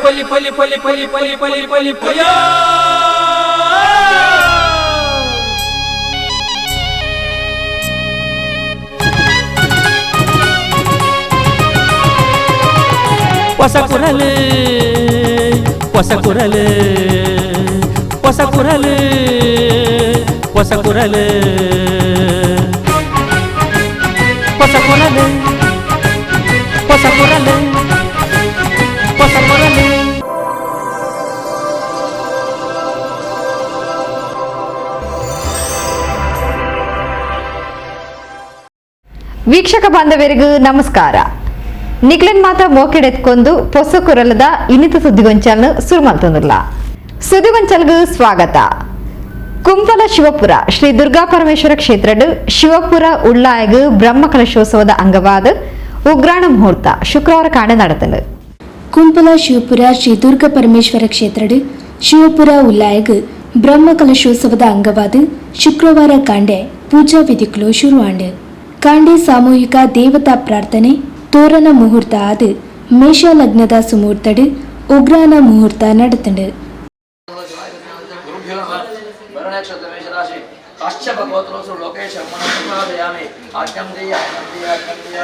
ಪೊಲಿ ಪೊಲಿ ಪೊಲಿ ಪೊಲಿ ಪೊಲಿ ಪೊಲಿ ಪೊಲಿ ಪೊಯ. ಹೊಸ ಕುರಲು, ಹೊಸ ಕುರಲು, ಹೊಸ ಕುರಲು, ಹೊಸ ಕುರಲು, ಹೊಸ ಕುರಲು, ಹೊಸ ಕುರಲು, ಹೊಸ ಕುರಲು. ವೀಕ್ಷಕ ಬಾಂಧವರಿಗೂ ನಮಸ್ಕಾರ. ನಿಕ್ಲೆನ್ ಮಾತ ಮೋಕೆಡೆತ್ಕೊಂಡು ಪೊಸ ಕುರಲದ ಇನ್ನಿತ ಸುದ್ದಿಗೊಂಚಲ್ನು ಸುರುಮಲ್ತೊಂದುಲ್ಲ. ಸುದ್ದಿಗೊಂಚಲ್ಗ್ ಸ್ವಾಗತ. ಕುಂಪಲ ಶಿವಪುರ ಶ್ರೀ ದುರ್ಗಾ ಪರಮೇಶ್ವರ ಕ್ಷೇತ್ರಡ್ ಶಿವಪುರ ಉಳ್ಳಾಯಗ್ ಬ್ರಹ್ಮ ಕಲಶೋತ್ಸವದ ಅಂಗವಾದ ಉಗ್ರಾಣ ಮುಹೂರ್ತ ಶುಕ್ರವಾರ ಕಾಂಡೆ നടത്തുന്നു. ಕುಂಪಲ ಶಿವಪುರ ಶ್ರೀ ದುರ್ಗಾ ಪರಮೇಶ್ವರ ಕ್ಷೇತ್ರಡ್ ಶಿವಪುರ ಉಲ್ಲಾಯಗ್ ಬ್ರಹ್ಮ ಕಲಶೋತ್ಸವದ ಅಂಗವಾದ ಶುಕ್ರವಾರ ಕಾಂಡೆ ಪೂಜಾ ವಿಧಿಗಳು ಶುರುವಾಂಡ್. ಕಾಂಡೆ ಸಾಮೂಹಿಕ ದೇವತಾ ಪ್ರಾರ್ಥನೆ, ತೋರಣ ಮುಹೂರ್ತ ಆದ್ ಮೇಷ ಲಗ್ನದ ಸುಮುಹೂರ್ತಡ್ ಉಗ್ರಾಣ ಮುಹೂರ್ತ ನಡೆತಂಡು. ಗುರುಭ್ಯೋ ನಮಃ. ಭರಣಕ್ಷತ್ರ ಮೇಷರಾಶಿ ಕಾಶ್ಯಪ ಗೋತ್ರೋಸು ಲೋಕೇಶ ಮನಸ್ಸಾದಯಾಮಿ ಆಜ್ಞಂ ದೇಯ ಆಜ್ಞಂ ದೇಯ ಆಜ್ಞಂ ದೇಯ.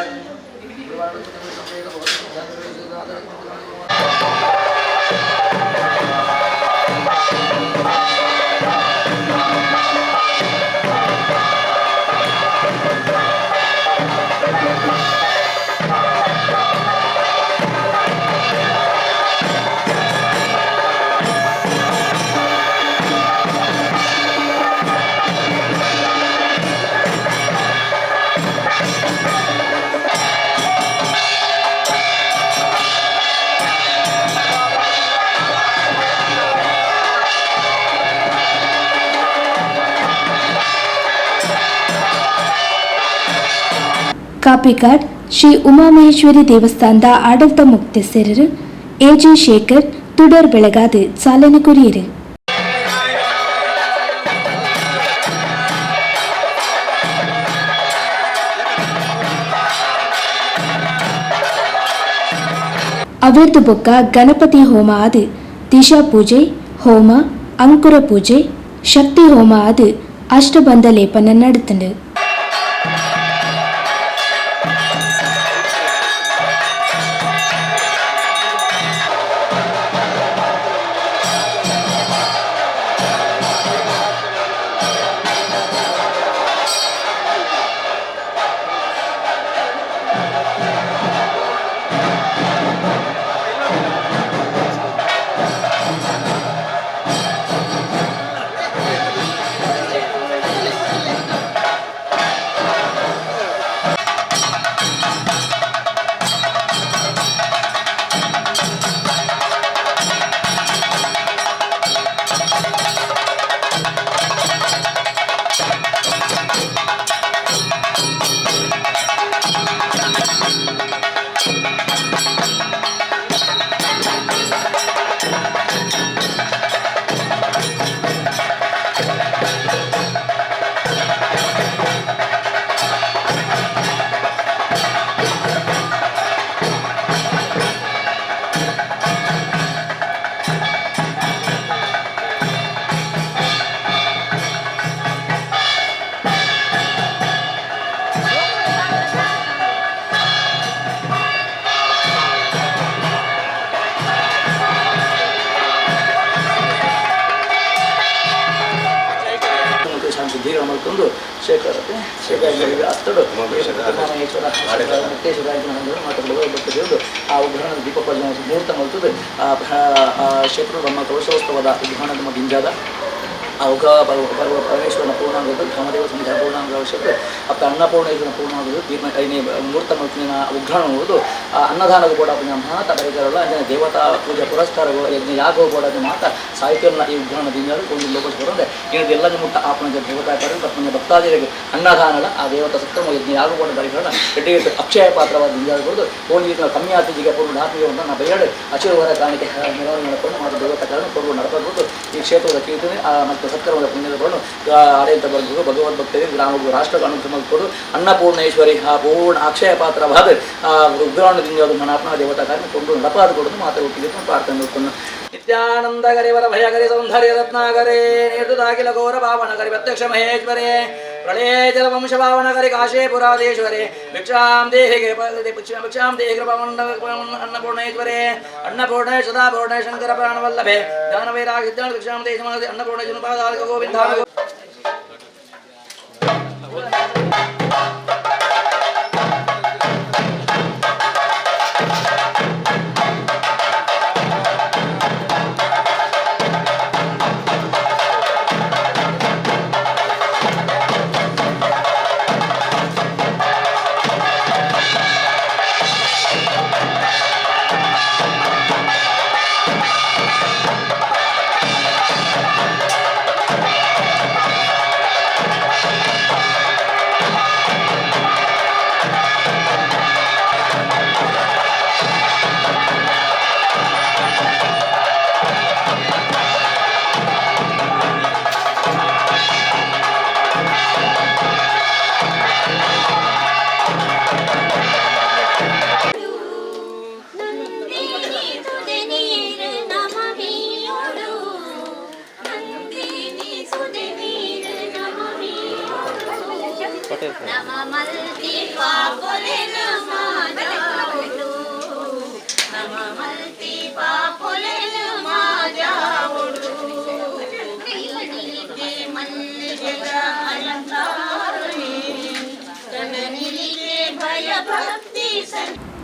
ಕಾಪಿಕಾಡ್ ಶ್ರೀ ಉಮಾಮಹೇಶ್ವರಿ ದೇವಸ್ಥಾನದ ಆಡಳಿತ ಮುಕ್ತೇಸರರು ಎಜೆ ಶೇಖರ್ ತುಡರ್ ಬೆಳಗಾದ ಚಾಲನೆ ಕೊರಿಯರು. ಅವಿರ್ದು ಬೊಕ್ಕ ಗಣಪತಿ ಹೋಮ ಆದ್ ದಿಶಾ ಪೂಜೆ, ಹೋಮ, ಅಂಕುರ ಪೂಜೆ, ಶಕ್ತಿ ಹೋಮ ಆದ್ ಅಷ್ಟಬಂಧ ಲೇಪನ ನಡೆತಂಡು. ಶಾಂತಿ ಮಲ್ತೊಂದು ಶೇಖರ್ ಶೇಖರ್ ಅತ್ತಡು ಉಮಾಮಹೇಶ್ವರ ಮುಕ್ತೇಶ್ವರ ಮಾತುಗಳು ಭಕ್ತದೇವರು ಆ ಉಗ್ರಾಣದ ದೀಪ ಪ್ರಜ್ವಲನ ಮುಹೂರ್ತ ಮಲ್ತದ್ದು. ಆ ಕ್ಷೇತ್ರ ಬ್ರಹ್ಮ ಕಲಶೋತ್ಸವದ ಉಗ್ರಾಣದ ದಿಂಜಾದ ಆ ಉಗ್ರ ಪರಮೇಶ್ವರನ ಪೂರ್ಣಾಂಗದ ಧಾಮದೇವ ಸಂಹಿತ ಪೂರ್ಣಾಂಗ ಅವಶ್ಯಕ ಅತ್ತ ಅನ್ನಪೂರ್ಣೇಶ್ವರನ ಪೂರ್ಣಾಂಗದ ದೀಪ ಐನೇ ಮುಹೂರ್ತ ಮಲ್ತಿನ ಉಗ್ರಾಣ ನೋಡುದು. ಆ ಅನ್ನದಾನದ ಕೂಡ ಮಾತ ಪರಿಕರಲ್ಲ ಅಂಜನೆ ದೇವತಾ ಪೂಜಾ ಪುರಸ್ಕಾರಗಳು ಯಜ್ಞ ಯಾಗವು ಕೂಡ ಮಾತ ಸಾಹಿತ್ಯವನ್ನು ಈ ಉಗ್ರಾಣ ದಿಂಜಾದ ಒಂದು ಲೋಕ ಬರೋದೆ ಏನದು ಎಲ್ಲ ಮುಟ್ಟ ಆಪನ ದೇವತಾ ಕರ ಪತ್ನ ಭಕ್ತಾದಿಗಳಿಗೆ ಅನ್ನದಾನದ ಆ ದೇವತಾ ಸತ್ಕರ್ಮ ಯಜ್ಞ ಯಾಗ ಕೂಡ ಪರಿಕರಣ ಎಡ್ಡೆ ಅಕ್ಷಯ ಪಾತ್ರವಾದ ದಿಂಜಾದ ಒಂದು ಕಮ್ಮಿ ಆತಿಥಿಗೆ ಪೂರ್ಣ ಆತ್ಮೀಯ ಅಂತ ನಾ ಬೈಯಾಡು ಅಚಿರವರ ಕಾಣಿಕೆ ಮೆರವಣಿಗೆ ಮಾಡಿಕೊಂಡು ಮಾತು ದೇವತಾ ಕಾರಣ ಕೊಡುವ ನಡಪಬಹುದು. ಈ ಕ್ಷೇತ್ರದ ಕೀರ್ತನೆ ಮತ್ತು ಸತ್ಕರ್ಮದ ಪುಣ್ಯದ ಬಣ್ಣು ಆಡಳಿತ ವರ್ಗವು ಭಗವದ್ ಭಕ್ತರಿಗೆ ಗ್ರಾಮಗೂ ರಾಷ್ಟ್ರಕ್ಕೆ ಅನುಗ್ರಹ ಕೊಡು ಅನ್ನಪೂರ್ಣೇಶ್ವರಿ ಆ ಪೂರ್ಣ ಅಕ್ಷಯ ಪಾತ್ರವಾದ ಆ ಉಗ್ರಾಣದಿಂದ ಮನಾತ್ಮ ದೇವತಾ ಕಾರ್ಯ ಕೊಂಡು ನಡಪಾದ ಕೊಡೋದು ಮಾತ್ರ ಒಟ್ಟಿಗೆ ಪ್ರಾರ್ಥನೆ ಮಾಡಿಕೊಂಡು ನಿತ್ಯಾನಂದ ಗರಿವರ ಭಯಗರಿ ಸೌಂದರ್ಯ ರತ್ನಾಗರೇ ನಿರ್ದುದಾಗಿಲ ಘೋರ ಭಾವನಗರಿ ಪ್ರತ್ಯಕ್ಷ ಮಹೇಶ್ವರೇ ಪ್ರಳಯ ವಂಶ ಭಾವನಗರಿ ಕಾಶೀಪುರಾಧೀಶ್ವರೇ ಭಿಕ್ಷಾಂ ದೇಹಿ ಭಿಕ್ಷಾಂ ದೇಹಿ ಅನ್ನಪೂರ್ಣೇಶ್ವರೇ ಅನ್ನಪೂರ್ಣೇ ಸದಾಪೂರ್ಣೇ ಶಂಕರ ಪ್ರಾಣವಲ್ಲಭೆ ಜ್ಞಾನವೈರಾಗ್ಯ ಭಿಕ್ಷಾಂ ದೇಹಿ ಅನ್ನಪೂರ್ಣೇಶ್ವರ ಪಾದಾರ್ಕ ಗೋವಿಂದ.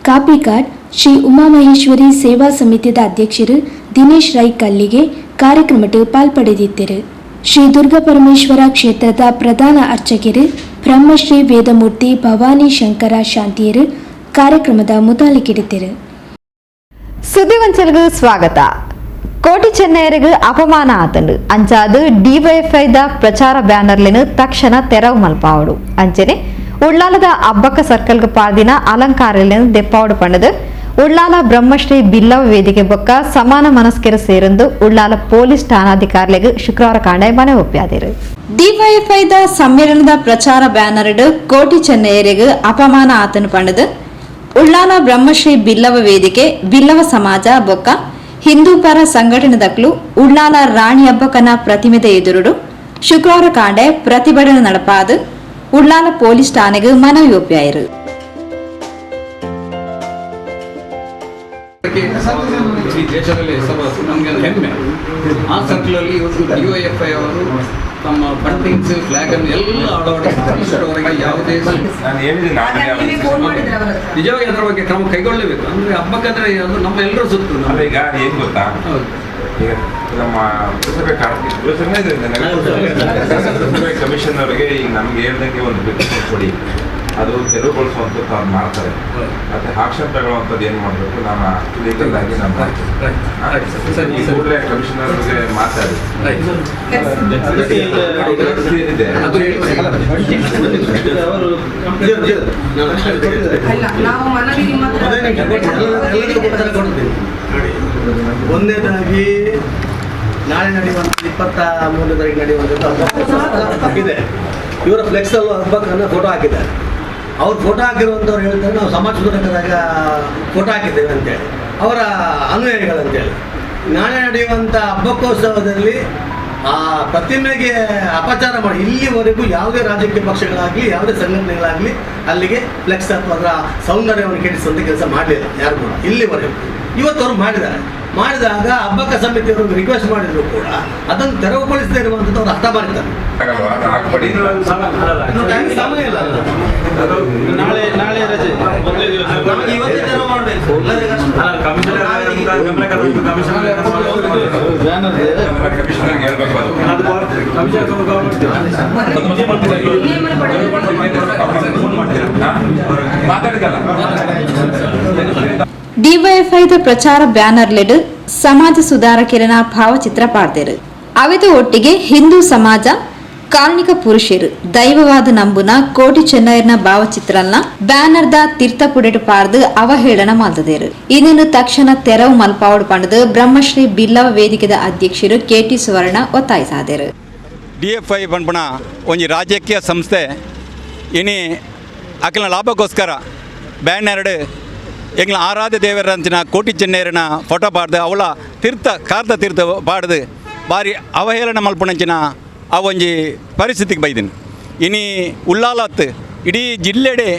ಕಾಪಿಕಾಡ್ ಶ್ರೀ ಉಮಾಮಹೇಶ್ವರಿ ಸೇವಾ ಸಮಿತಿದ ಅಧ್ಯಕ್ಷರು ದಿನೇಶ್ ರೈ ಕಲ್ಲಿಗೆ ಕಾರ್ಯಕ್ರಮಕ್ಕೆ ಪಾಲ್ಪಡೆದಿದ್ದರು. ಶ್ರೀ ದುರ್ಗಾ ಪರಮೇಶ್ವರ ಕ್ಷೇತ್ರದ ಪ್ರಧಾನ ಅರ್ಚಕರು ಬ್ರಹ್ಮಶ್ರೀ ವೇದಮೂರ್ತಿ ಭವಾನಿ ಶಂಕರ ಶಾಂತಿಯರು ಕಾರ್ಯಕ್ರಮದ ಮುತಾಲಿಕಿಡಿದ್ದರು. ಸುದ್ದಿವಂಚಲ್ಗೂ ಸ್ವಾಗತ. ಕೋಟಿ ಚೆನ್ನೈಯರಿಗೆ ಅಪಮಾನ ಆತಂಡು ಅಂಚಾದು ಡಿವೈಎಫ್ಐದ ಪ್ರಚಾರ ಬ್ಯಾನರ್ಲಿನ ತಕ್ಷಣ ತೆರವು ಮಲ್ಪಾವಡು ಅಂಚನೆ ಉಳ್ಳಾಲದ ಅಬ್ಬಕ್ಕ ಸರ್ಕಲ್ಗೆ ಪಾರ್ದಿನ ಅಲಂಕಾರಲಿನ ದೆಪ್ಪಾವಡು ಪಂಡದು ಉಳ್ಳಾಲ ಬ್ರಹ್ಮಶ್ರೀ ಬಿಲ್ಲವ ವೇದಿಕೆ ಬೊಕ್ಕ ಸಮಾನ ಮನಸ್ಕೆರ ಸೇರಂದು ಉಳ್ಳಾಲ ಪೊಲೀಸ್ ಠಾಣಾಧಿಕಾರಿಗಳಿಗೆ ಶುಕ್ರವಾರ ಕಾಂಡೆ ಮನೆ ಒಪ್ಪ್ಯಾದಿರು. ಡಿವೈಎಫ್ಐದ ಸಮ್ಮೇಳನದ ಪ್ರಚಾರ ಬ್ಯಾನರ್ ಕೋಟಿ ಚೆನ್ನೈಯರಿಗೆ ಅಪಮಾನ ಆತನು ಪಂಡದು ಉಳ್ಳಾಲ ಬ್ರಹ್ಮಶ್ರೀ ಬಿಲ್ಲವ ವೇದಿಕೆ ಬಿಲ್ಲವ ಸಮಾಜ ಬೊಕ್ಕ ಹಿಂದೂ ಪರ ಸಂಘಟನೆ ದಕ್ಲು ಉಳ್ಳಾಲ ರಾಣಿ ಹಬ್ಬಕನ ಪ್ರತಿಮೆದ ಎದುರುಡು ಶುಕ್ರವಾರ ಕಾಂಡೆ ಪ್ರತಿಭಟನೆ നടപ്പാത് ಉಳ್ಳಾಲ ಪೊಲೀಸ್ ಠಾಣೆಗೆ ಮನವಿ ಒಪ್ಪಾಯಿರು. ಈ ದೇಶದಲ್ಲಿ ನಮಗೆ ಹೆಮ್ಮೆ. ಆ ಸರ್ಕಲಲ್ಲಿ ಇವತ್ತು ಡಿವೈಎಫ್ಐ ಅವರು ತಮ್ಮ ಬಂಟಿಂಗ್ಸ್ ಫ್ಲಾಗ್ ಅನ್ನು ಎಲ್ಲ ಅಳವಡಿಸಿದ್ದಾರೆ. ಇಷ್ಟರವರೆಗೆ ಯಾವುದೇ ನಿಜವಾಗಿ ಅದರ ಬಗ್ಗೆ ಕ್ರಮ ಕೈಗೊಳ್ಳಬೇಕು. ಅಂದ್ರೆ ಹಬ್ಬಕ್ಕಂದ್ರೆ ಅದು ನಮ್ಮ ಎಲ್ಲರೂ ಸುತ್ತು. ಈಗ ಏನ್ ಗೊತ್ತಾ, ಈಗ ನಮ್ಮ ಪುರಸಭೆ ಕಮಿಷನ್ ಅವರಿಗೆ ಈಗ ನಮ್ಗೆ ಹೇಳ್ದಂಗೆ ಒಂದು ರಿಪೋರ್ಟ್ ಕೊಡಿ, ಅದು ತೆರವುಗೊಳಿಸುವಂಥದ್ದು ಅವ್ರು ಮಾಡ್ತಾರೆ. ಮತ್ತೆ ಆಕ್ಷನ್ ತಗೊಳ್ಳುವಂಥದ್ದು ಏನು ಮಾಡಬೇಕು, ನಾನು ಅಷ್ಟು ಲೀಗಲ್ ಆಗಿ ನಾನು ಕೂಡಲೇ ಕಮಿಷನರ್ಗೆ ಮಾತಾಡಿ ಇದೆ. ಒಂದನೇದಾಗಿ ನಾಳೆ ನಡೆಯುವಂಥ 23ನೇ ತಾರೀಕು ನಡೆಯುವಂಥದ್ದು ಹಬ್ಬ ಇದೆ. ಇವರ ಫ್ಲೆಕ್ಸ್ ಅಲ್ಲೂ ಹಬ್ಬಕ್ಕನ್ನು ಫೋಟೋ ಹಾಕಿದ್ದಾರೆ. ಅವ್ರು ಫೋಟೋ ಹಾಕಿರುವಂಥವ್ರು ಹೇಳ್ತಾರೆ ನಾವು ಸಮಾಜ ಸುಧಾರಕರಾಗ ಫೋಟೋ ಹಾಕಿದ್ದೇವೆ ಅಂತೇಳಿ, ಅವರ ಅನುಯಾಯಿಗಳಂತೇಳಿ. ನಾಳೆ ನಡೆಯುವಂಥ ಹಬ್ಬಕ್ಕೋತ್ಸವದಲ್ಲಿ ಆ ಪ್ರತಿಮೆಗೆ ಅಪಚಾರ ಮಾಡಿ ಇಲ್ಲಿವರೆಗೂ ಯಾವುದೇ ರಾಜಕೀಯ ಪಕ್ಷಗಳಾಗಲಿ ಯಾವುದೇ ಸಂಘಟನೆಗಳಾಗಲಿ ಅಲ್ಲಿಗೆ ಫ್ಲೆಕ್ಸ್ ಅಥವಾ ಅದರ ಸೌಂದರ್ಯವನ್ನು ಕೆಡಿಸುವಂಥ ಕೆಲಸ ಮಾಡಲಿಲ್ಲ ಯಾರು ಕೂಡ ಇಲ್ಲಿವರೆಗೂ. ಇವತ್ತು ಅವರು ಮಾಡಿದ್ದಾರೆ. ಮಾಡಿದಾಗ ಹಬ್ಬಕ್ಕ ಸಮಿತಿಯವರು ರಿಕ್ವೆಸ್ಟ್ ಮಾಡಿದ್ರು ಕೂಡ ಅದನ್ನು ತೆರವುಗೊಳಿಸದೇ ಇರುವಂಥದ್ದು ಅವರು ಅರ್ಥ ಮಾಡಿದ್ದಾರೆ. ಸಮಯ ಇಲ್ಲ, ನಾಳೆ ನಾಳೆ ರಜೆ. ಇವತ್ತೇ ತೆರವು ಮಾಡಬೇಕು. ಡಿವೈಎಫ್ಐದ ಪ್ರಚಾರ ಬ್ಯಾನರ್ ಲೆಡ್ ಸಮಾಜ ಸುಧಾರಕಿರನ ಭಾವಚಿತ್ರ ಪಾಡ್ದೇರು. ಅವಿದ ಒಟ್ಟಿಗೆ ಹಿಂದೂ ಸಮಾಜ ಕಾರ್ಣಿಕ ಪುರುಷರು ದೈವವಾದ ನಂಬುನ ಕೋಟಿ ಚೆನ್ನೈರ್ನ ಭಾವಚಿತ್ರಲ್ನ ಬ್ಯಾನರ್ದ ತೀರ್ಥ ಪುಡೆಟು ಪಾರ್ದು ಅವಹೇಳನ ಮಾಲ್ತದೇರು. ಇದನ್ನು ತಕ್ಷಣ ತೆರವು ಮಲ್ಪಾವಡು ಪಂಡದು ಬ್ರಹ್ಮಶ್ರೀ ಬಿಲ್ಲವ ವೇದಿಕೆದ ಅಧ್ಯಕ್ಷರು ಕೆಟಿ ಸುವರ್ಣ ಒತ್ತಾಯಿಸಾದೇರು. D F I ಪನ್ಪುನ ಒಂಜಿ ರಾಜಕೀಯ ಸಂಸ್ಥೆ ಇನಿ ಅಕಲ್ನ ಲಾಭಕ್ಕೋಸ್ಕರ ಬ್ಯಾನರ್ಡ್ ಎಂಗ್ಲ ಆರಾಧ್ಯ ದೇವರಂಚಿನ ಕೋಟಿ ಚೆನ್ನೇರನ ಫೋಟೋ ಪಾಡ್ದು ಅವಳ ತೀರ್ಥ ಕಾರ್ದ ತೀರ್ಥ ಪಾಡ್ದು ಭಾರಿ ಅವಹೇಳನ ಮಲ್ಪುನಂಚಿನ ಆ ಒಂಜಿ ಪರಿಸ್ಥಿತಿಗೆ ಬೈದಿನಿ. ಇನಿ ಉಲ್ಲಾಲತ್ ಇಡೀ ಜಿಲ್ಲೆಡೆ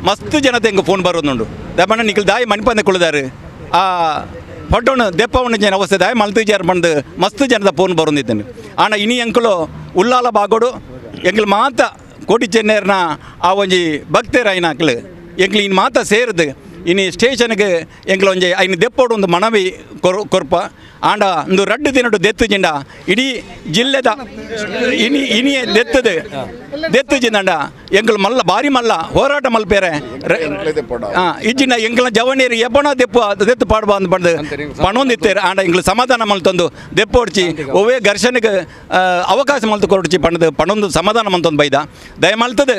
ಮಸ್ತ್ ಜನತೆ ಎಂಗ್ ಫೋನ್ ಬರೋದುಂಡು ದಪಣ ನಿಖಲ್ ದಾಯಿ ಮಣಿಪಂದೆ ಕುಳ್ಳುದಾರು ಆ ಫೋಟೋನು ದೆಪ್ಪವನ ಜನ ಅವಸ್ಥೆ ದಾಯಿ ಮಲ್ತು ಬಂದು ಮಸ್ತ್ ಜನದ ಫೋನ್ ಬರೋದಿದ್ದೇನೆ. ಆಣ ಇನಿ ಅಂಕಲು ಉಲ್ಲಾಲ ಬಾಗೋಡು ಎಂಗ್ಲ ಮಾತ ಕೋಟಿ ಚೆನ್ನೇರ್ನ ಆ ಒಂಜಿ ಭಕ್ತರಾಯಿನ ಅಕ್ಲು ಎಂಕ್ಲು ಇನ್ನು ಮಾತ ಸೇರಿದು ಇನಿ ಸ್ಟೇಷನ್ಗೆ ಎಂಕ್ಲ ಒಂಜಿ ಐನು ದೆಪ್ಪೋಡು ಒಂದು ಮನವಿ ಕೊರ್ಪ ಆಂಡ ಒಂದು ರಡ್ಡು ದಿನಡು ದೆತ್ತು ಜಿಂಡ ಇಡೀ ಜಿಲ್ಲೆದ ಇನಿ ಇನಿ ದೆತ್ತದು ದೆತ್ತು ಜಿಂದಂಡ ಎಂಕ್ಲು ಮಲ್ಲ ಭಾರಿ ಮಲ್ಲ ಹೋರಾಟ ಮಲ್ಪೇರೆ ಇಜ್ಜಿನ ಎಂಕ್ಲ ಜವನೀರು ಎಬ್ಬಣ ದೆಪ್ಪು ದೆತ್ತು ಪಾಡುವ ಅಂದ್ ಬಂದು ಪಣೊಂದಿತ್ತೇರು. ಆಂಡ ಎಂಕ್ಲು ಸಮಾಧಾನ ಮಲ್ತೊಂದು ದೆಪ್ಪೋಡ್ಚಿ ಒವ್ವೇ ಘರ್ಷಣೆಗೆ ಅವಕಾಶ ಮಲ್ತು ಕೊರಡ್ಚಿ ಪಣದು ಪಣೊಂದು ಸಮಾಧಾನ ಮಲ್ತೊಂದು ಬೈದ ದಯಮಲ್ತದು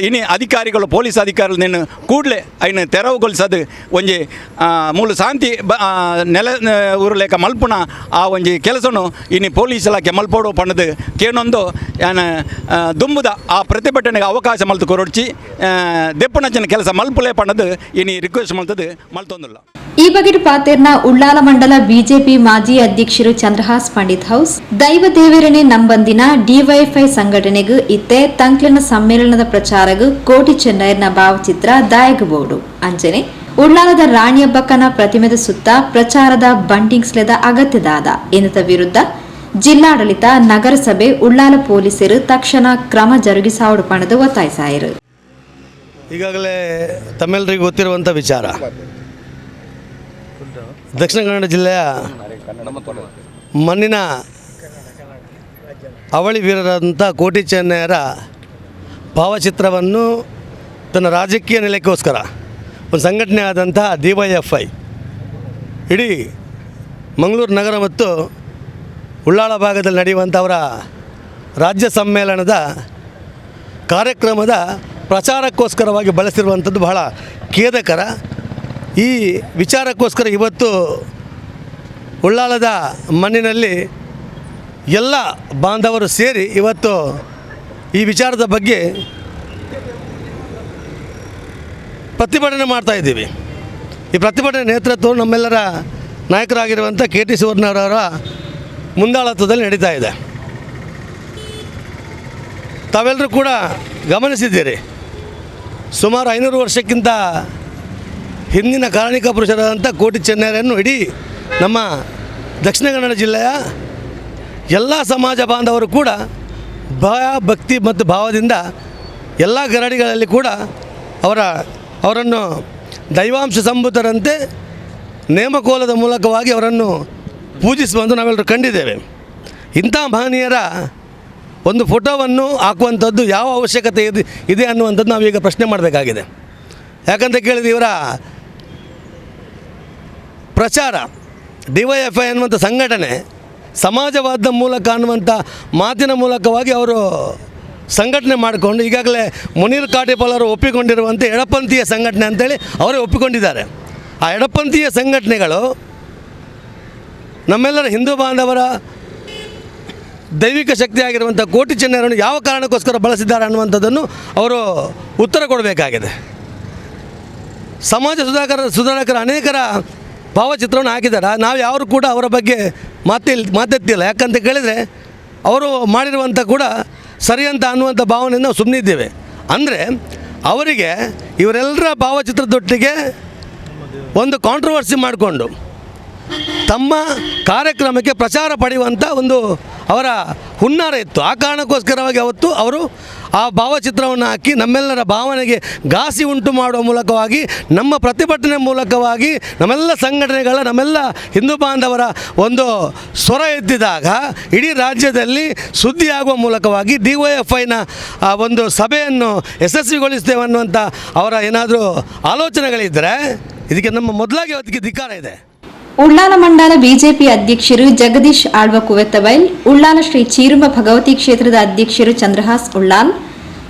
ಇನಿ ಅಧಿಕಾರಿಗಳು ಪೊಲೀಸ್ ಅಧಿಕಾರಿಗಳು ನಿನ್ನ ಕೂಡಲೇ ಐನು ತೆರವುಗೊಳಿಸೋದು ಒಂಜಿ ಮೂಲ ಶಾಂತಿ ನೆಲೆ ಊರುಲೇಕ ಮಲ್ಪುನ ಆ ಒಂಜಿ ಕೆಲಸನು ಇನಿ ಪೊಲೀಸ್ ಇಲಾಖೆ ಮಲ್ಪೋಡು ಪಣ್ಣದು ಕೇನೊಂದು ದುಂಬುದ ಆ ಪ್ರತಿಭಟನೆಗೆ ಅವಕಾಶ ಮಲ್ತು ಕೊರೊಡ್ಚಿ ದೆಪ್ಪುನಂಚಿನ ಕೆಲಸ ಮಲ್ಪುಲೇ ಪಣ್ಣದು ಇನಿ ರಿಕ್ವೆಸ್ಟ್ ಮಲ್ತದು ಮಲ್ತೊಂದುಲ್ಲ. ಈ ಬಗ್ಗೆ ಪಾತೇರ್ನ ಉಳ್ಳಾಲ ಮಂಡಲ ಬಿಜೆಪಿ ಮಾಜಿ ಅಧ್ಯಕ್ಷರು ಚಂದ್ರಹಾಸ್ ಪಂಡಿತ್ ಹೌಸ್ ದೈವ ದೇವರನೆ ನಂಬಂದಿನ ಡಿವೈಎಫ್ಐ ಸಂಘಟನೆಗೂ ಇತ್ತೆ ತಂಕ್ಲಿನ ಸಮ್ಮೇಳನದ ಪ್ರಚಾರಗೂ ಕೋಟಿ ಚೆನ್ನೈರ್ನ ಭಾವಚಿತ್ರ ದಾಯಗಬೋಡು ಅಂಜನೆ ಉಳ್ಳಾಲದ ರಾಣಿಯಬ್ಬಕ್ಕನ ಪ್ರತಿಮೆದ ಸುತ್ತ ಪ್ರಚಾರದ ಬಂಟಿಂಗ್ಸ್ಲೆದ ಅಗತ್ಯದಾದ ಎನ್ನುತ್ತ ವಿರುದ್ಧ ಜಿಲ್ಲಾಡಳಿತ ನಗರಸಭೆ ಉಳ್ಳಾಲ ಪೊಲೀಸರು ತಕ್ಷಣ ಕ್ರಮ ಜರುಗಿಸಾವಡು ಪಣದು ಒತ್ತಾಯಿಸಾಯರು. ಈಗಾಗಲೇ ತಮ್ಮೆಲ್ಲರಿಗೂ ಗೊತ್ತಿರುವಂಥ ವಿಚಾರ, ದಕ್ಷಿಣ ಕನ್ನಡ ಜಿಲ್ಲೆಯ ಮಣ್ಣಿನ ಅವಳಿ ವೀರರಾದಂಥ ಕೋಟಿ ಚೆನ್ನಯ್ಯರ ಭಾವಚಿತ್ರವನ್ನು ತನ್ನ ರಾಜಕೀಯ ನೆಲೆಗೋಸ್ಕರ ಒಂದು ಸಂಘಟನೆ ಆದಂಥ ಡಿವೈಎಫ್ಐ ಇಡೀ ಮಂಗಳೂರು ನಗರ ಮತ್ತು ಉಳ್ಳಾಳ ಭಾಗದಲ್ಲಿ ನಡೆಯುವಂಥವರ ರಾಜ್ಯ ಸಮ್ಮೇಳನದ ಕಾರ್ಯಕ್ರಮದ ಪ್ರಚಾರಕ್ಕೋಸ್ಕರವಾಗಿ ಬಳಸಿರುವಂಥದ್ದು ಬಹಳ ಖೇದಕರ. ಈ ವಿಚಾರಕ್ಕೋಸ್ಕರ ಇವತ್ತು ಉಳ್ಳಾಲದ ಮಣ್ಣಿನಲ್ಲಿ ಎಲ್ಲ ಬಾಂಧವರು ಸೇರಿ ಇವತ್ತು ಈ ವಿಚಾರದ ಬಗ್ಗೆ ಪ್ರತಿಭಟನೆ ಮಾಡ್ತಾಯಿದ್ದೀವಿ. ಈ ಪ್ರತಿಭಟನೆ ನೇತೃತ್ವವು ನಮ್ಮೆಲ್ಲರ ನಾಯಕರಾಗಿರುವಂಥ ಕೆ ಟಿ ಸುವರ್ಣರವರ ಮುಂದಾಳತ್ವದಲ್ಲಿ ನಡೀತಾ ಇದೆ. ತಾವೆಲ್ಲರೂ ಕೂಡ ಗಮನಿಸಿದ್ದೀರಿ, ಸುಮಾರು 500 ವರ್ಷಕ್ಕಿಂತ ಹಿಂದಿನ ಕಾರಣಿಕ ಪುರುಷರಾದಂಥ ಕೋಟಿ ಚೆನ್ನಯ್ಯರನ್ನು ಇಡೀ ನಮ್ಮ ದಕ್ಷಿಣ ಕನ್ನಡ ಜಿಲ್ಲೆಯ ಎಲ್ಲ ಸಮಾಜ ಬಾಂಧವರು ಕೂಡ ಭಯ ಭಕ್ತಿ ಮತ್ತು ಭಾವದಿಂದ ಎಲ್ಲ ಗರಡಿಗಳಲ್ಲಿ ಕೂಡ ಅವರನ್ನು ದೈವಾಂಶ ಸಂಭೂತರಂತೆ ನೇಮಕೋಲದ ಮೂಲಕವಾಗಿ ಅವರನ್ನು ಪೂಜಿಸುವಂಥ ನಾವೆಲ್ಲರೂ ಕಂಡಿದ್ದೇವೆ. ಇಂಥ ಮಹನೀಯರ ಒಂದು ಫೋಟೋವನ್ನು ಹಾಕುವಂಥದ್ದು ಯಾವ ಅವಶ್ಯಕತೆ ಇದೆ ಅನ್ನುವಂಥದ್ದು ನಾವೀಗ ಪ್ರಶ್ನೆ ಮಾಡಬೇಕಾಗಿದೆ. ಯಾಕಂತ ಕೇಳಿದರೆ ಇವರ ಪ್ರಚಾರ ಡಿವೈಎಫ್ಐ ಅನ್ನುವಂಥ ಸಂಘಟನೆ ಸಮಾಜವಾದದ ಮೂಲಕ ಅನ್ನುವಂಥ ಮಾತಿನ ಮೂಲಕವಾಗಿ ಅವರು ಸಂಘಟನೆ ಮಾಡಿಕೊಂಡು ಈಗಾಗಲೇ ಮುನೀರ್ ಕಾಟಿಪಾಲರು ಒಪ್ಪಿಕೊಂಡಿರುವಂತೆ ಎಡಪಂಥೀಯ ಸಂಘಟನೆ ಅಂತೇಳಿ ಅವರೇ ಒಪ್ಪಿಕೊಂಡಿದ್ದಾರೆ. ಆ ಎಡಪಂಥೀಯ ಸಂಘಟನೆಗಳು ನಮ್ಮೆಲ್ಲರ ಹಿಂದೂ ಬಾಂಧವರ ದೈವಿಕ ಶಕ್ತಿಯಾಗಿರುವಂಥ ಕೋಟಿ ಚೆನ್ನಯ್ಯರನ್ನು ಯಾವ ಕಾರಣಕ್ಕೋಸ್ಕರ ಬಳಸಿದ್ದಾರೆ ಅನ್ನುವಂಥದ್ದನ್ನು ಅವರು ಉತ್ತರ ಕೊಡಬೇಕಾಗಿದೆ. ಸಮಾಜ ಸುಧಾರಕರ ಅನೇಕರ ಭಾವಚಿತ್ರವನ್ನು ಹಾಕಿದ್ದಾರೆ. ನಾವು ಯಾರು ಕೂಡ ಅವರ ಬಗ್ಗೆ ಮಾತೆತ್ತಿಲ್ಲ. ಯಾಕಂತ ಕೇಳಿದರೆ ಅವರು ಮಾಡಿರುವಂಥ ಕೂಡ ಸರಿ ಅಂತ ಅನ್ನುವಂಥ ಭಾವನೆಯಿಂದ ನಾವು ಸುಮ್ಮನಿದ್ದೇವೆ. ಅಂದರೆ ಅವರಿಗೆ ಇವರೆಲ್ಲರ ಭಾವಚಿತ್ರದೊಟ್ಟಿಗೆ ಒಂದು ಕಾಂಟ್ರವರ್ಸಿ ಮಾಡಿಕೊಂಡು ತಮ್ಮ ಕಾರ್ಯಕ್ರಮಕ್ಕೆ ಪ್ರಚಾರ ಪಡೆಯುವಂಥ ಒಂದು ಅವರ ಹುನ್ನಾರ ಇತ್ತು. ಆ ಕಾರಣಕ್ಕೋಸ್ಕರವಾಗಿ ಅವತ್ತು ಅವರು ಆ ಭಾವಚಿತ್ರವನ್ನು ಹಾಕಿ ನಮ್ಮೆಲ್ಲರ ಭಾವನೆಗೆ ಘಾಸಿ ಉಂಟು ಮಾಡುವ ಮೂಲಕವಾಗಿ ನಮ್ಮ ಪ್ರತಿಭಟನೆ ಮೂಲಕವಾಗಿ ನಮ್ಮೆಲ್ಲ ಸಂಘಟನೆಗಳ ನಮ್ಮೆಲ್ಲ ಹಿಂದೂ ಬಾಂಧವರ ಒಂದು ಸ್ವರ ಎತ್ತಿದಾಗ ಇಡೀ ರಾಜ್ಯದಲ್ಲಿ ಸುದ್ದಿಯಾಗುವ ಮೂಲಕವಾಗಿ ಡಿವೈಎಫ್ಐನ ಆ ಒಂದು ಸಭೆಯನ್ನು ಯಶಸ್ವಿಗೊಳಿಸ್ತೇವೆ ಅನ್ನುವಂಥ ಅವರ ಏನಾದರೂ ಆಲೋಚನೆಗಳಿದ್ದರೆ ಇದಕ್ಕೆ ನಮ್ಮ ಮೊದಲಾಗಿ ಅದಕ್ಕೆ ಧಿಕ್ಕಾರ ಇದೆ. ಉಳ್ಳಾಲ ಮಂಡಲ ಬಿಜೆಪಿ ಅಧ್ಯಕ್ಷರು ಜಗದೀಶ್ ಆಳ್ವ ಕುವೆತ್ತಬೈಲ್, ಉಳ್ಳಾಲ ಶ್ರೀ ಚೀರುಂಬ ಭಗವತಿ ಕ್ಷೇತ್ರದ ಅಧ್ಯಕ್ಷರು ಚಂದ್ರಹಾಸ್ ಉಳ್ಳಾಲ್,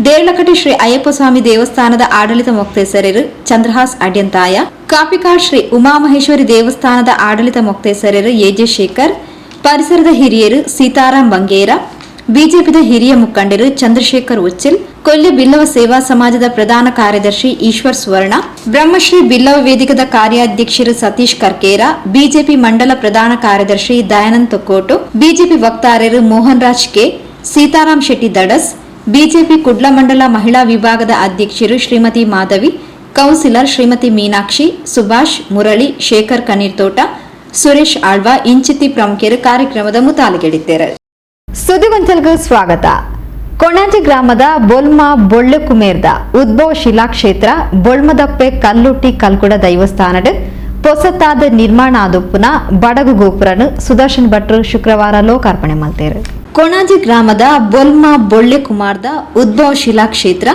ದೇರಳಕಟ್ಟೆ ಶ್ರೀ ಅಯ್ಯಪ್ಪಸ್ವಾಮಿ ದೇವಸ್ಥಾನದ ಆಡಳಿತ ಮೊಕ್ತೇಸರರು ಚಂದ್ರಹಾಸ್ ಅಡ್ಯಂತಾಯ, ಕಾಪಿಕಾಡ್ ಶ್ರೀ ಉಮಾಮಹೇಶ್ವರಿ ದೇವಸ್ಥಾನದ ಆಡಳಿತ ಮೊಕ್ತೇಸರರು ಎಜೆ ಶೇಖರ್, ಪರಿಸರದ ಹಿರಿಯರು ಸೀತಾರಾಮ್ ಬಂಗೇರ, ಬಿಜೆಪಿದ ಹಿರಿಯ ಮುಖಂಡರು ಚಂದ್ರಶೇಖರ್ ಉಚ್ಚಿಲ್, ಕೊಲ್ಯ ಬಿಲ್ಲವ ಸೇವಾ ಸಮಾಜದ ಪ್ರಧಾನ ಕಾರ್ಯದರ್ಶಿ ಈಶ್ವರ್ ಸುವರ್ಣ, ಬ್ರಹ್ಮಶ್ರೀ ಬಿಲ್ಲವ ವೇದಿಕದ ಕಾರ್ಯಾಧ್ಯಕ್ಷರು ಸತೀಶ್ ಕರ್ಕೇರ, ಬಿಜೆಪಿ ಮಂಡಲ ಪ್ರಧಾನ ಕಾರ್ಯದರ್ಶಿ ದಯಾನಂದ್ ತೊಕ್ಕೋಟು, ಬಿಜೆಪಿ ವಕ್ತಾರರು ಮೋಹನ್ ರಾಜ್ ಕೆ, ಸೀತಾರಾಮ್ ಶೆಟ್ಟಿ ದಡಸ್, ಬಿಜೆಪಿ ಕುಡ್ಲ ಮಂಡಲ ಮಹಿಳಾ ವಿಭಾಗದ ಅಧ್ಯಕ್ಷರು ಶ್ರೀಮತಿ ಮಾಧವಿ, ಕೌನ್ಸಿಲರ್ ಶ್ರೀಮತಿ ಮೀನಾಕ್ಷಿ, ಸುಭಾಷ್, ಮುರಳಿ, ಶೇಖರ್ ಕಣ್ಣೀರ್ತೋಟ, ಸುರೇಶ್ ಆಳ್ವಾ ಇಂಚಿತ್ತಿ ಪ್ರಮುಖರು ಕಾರ್ಯಕ್ರಮದ ಮುತಾಲಿಗೆಡಿದ್ದಾರೆ. ಸುದ್ದಿಗೊಂಚಲ್ಗೂ ಸ್ವಾಗತ. ಕೊಣಾಜೆ ಗ್ರಾಮದ ಬೊಲ್ಮ ಬೊಳ್ಳೆಕುಮೇರ್ದ ಉದ್ಭವ ಶಿಲಾಕ್ಷೇತ್ರ ಬೊಳ್ಮದಪ್ಪೆ ಕಲ್ಲುಟ್ಟಿ ಕಲ್ಕುಡ ದೈವಸ್ಥಾನಡ್ ಪೊಸತಾದ ನಿರ್ಮಾಣ ಆದೊಪ್ಪುನ ಬಡಗು ಗೋಪುರನು ಸುದರ್ಶನ್ ಭಟ್ರು ಶುಕ್ರವಾರ ಲೋಕಾರ್ಪಣೆ ಮಲ್ತೇರು. ಕೊಣಾಜೆ ಗ್ರಾಮದ ಬೊಲ್ಮ ಬೊಳ್ಳೆಕುಮಾರ್ದ ಉದ್ಭವ ಶಿಲಾಕ್ಷೇತ್ರ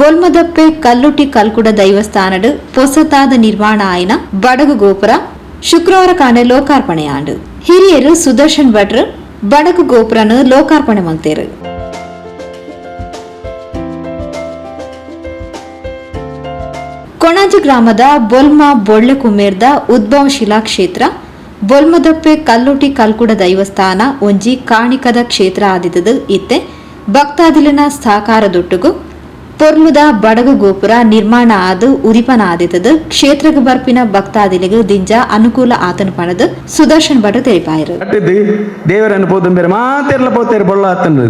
ಬೊಲ್ಮದಪ್ಪೆ ಕಲ್ಲುಟ್ಟಿ ಕಲ್ಕುಡ ದೈವಸ್ಥಾನಡ್ ಪೊಸತಾದ ನಿರ್ಮಾಣ ಆಯಿನ ಬಡಗು ಗೋಪುರ ಶುಕ್ರವಾರ ಕಾಂಡೆ ಲೋಕಾರ್ಪಣೆಯಾಂಡು. ಹಿರಿಯರು ಸುದರ್ಶನ್ ಭಟ್ರು ಬಡಗು ಗೋಪುರನು ಲೋಕಾರ್ಪಣೆ ಮಲ್ತೇರು. ಕೊಣಾಜೆ ಗ್ರಾಮದ ಬೊಲ್ಮ ಬೊಳ್ಳೆಕುಮೇರ್ದ ಉದ್ಭವ ಶಿಲಾಕ್ಷೇತ್ರ ಬೊಲ್ಮದಪ್ಪೆ ಕಲ್ಲುಟಿ ಕಲ್ಕುಡ ದೈವಸ್ಥಾನ ಒಂಜಿ ಕಾಣಿಕದ ಕ್ಷೇತ್ರ ಆದಿತದು. ಇತ್ತೆ ಭಕ್ತಾದಿಲಿನ ಸಹಕಾರದೊಟ್ಟುಗು ಪೊರ್ಲುದ ಬಡಗು ಗೋಪುರ ನಿರ್ಮಾಣ ಆದು ಉದಿಪನ ಆದಿತದು. ಕ್ಷೇತ್ರಗ್ ಬರ್ಪಿನ ಭಕ್ತಾದಿಲಿಗೆ ದಿಂಜ ಅನುಕೂಲ ಆತನ ಪಣದು ಸುದರ್ಶನ್ ಭಟ್ ತೆರಿಪಾಯರು. ದೇವರನ್ನು ಪೋತಂಬೇರು ಮಾತೆರ್ಲ ಪೋತೇರು ಬೊಳ್ಳ ಆತನ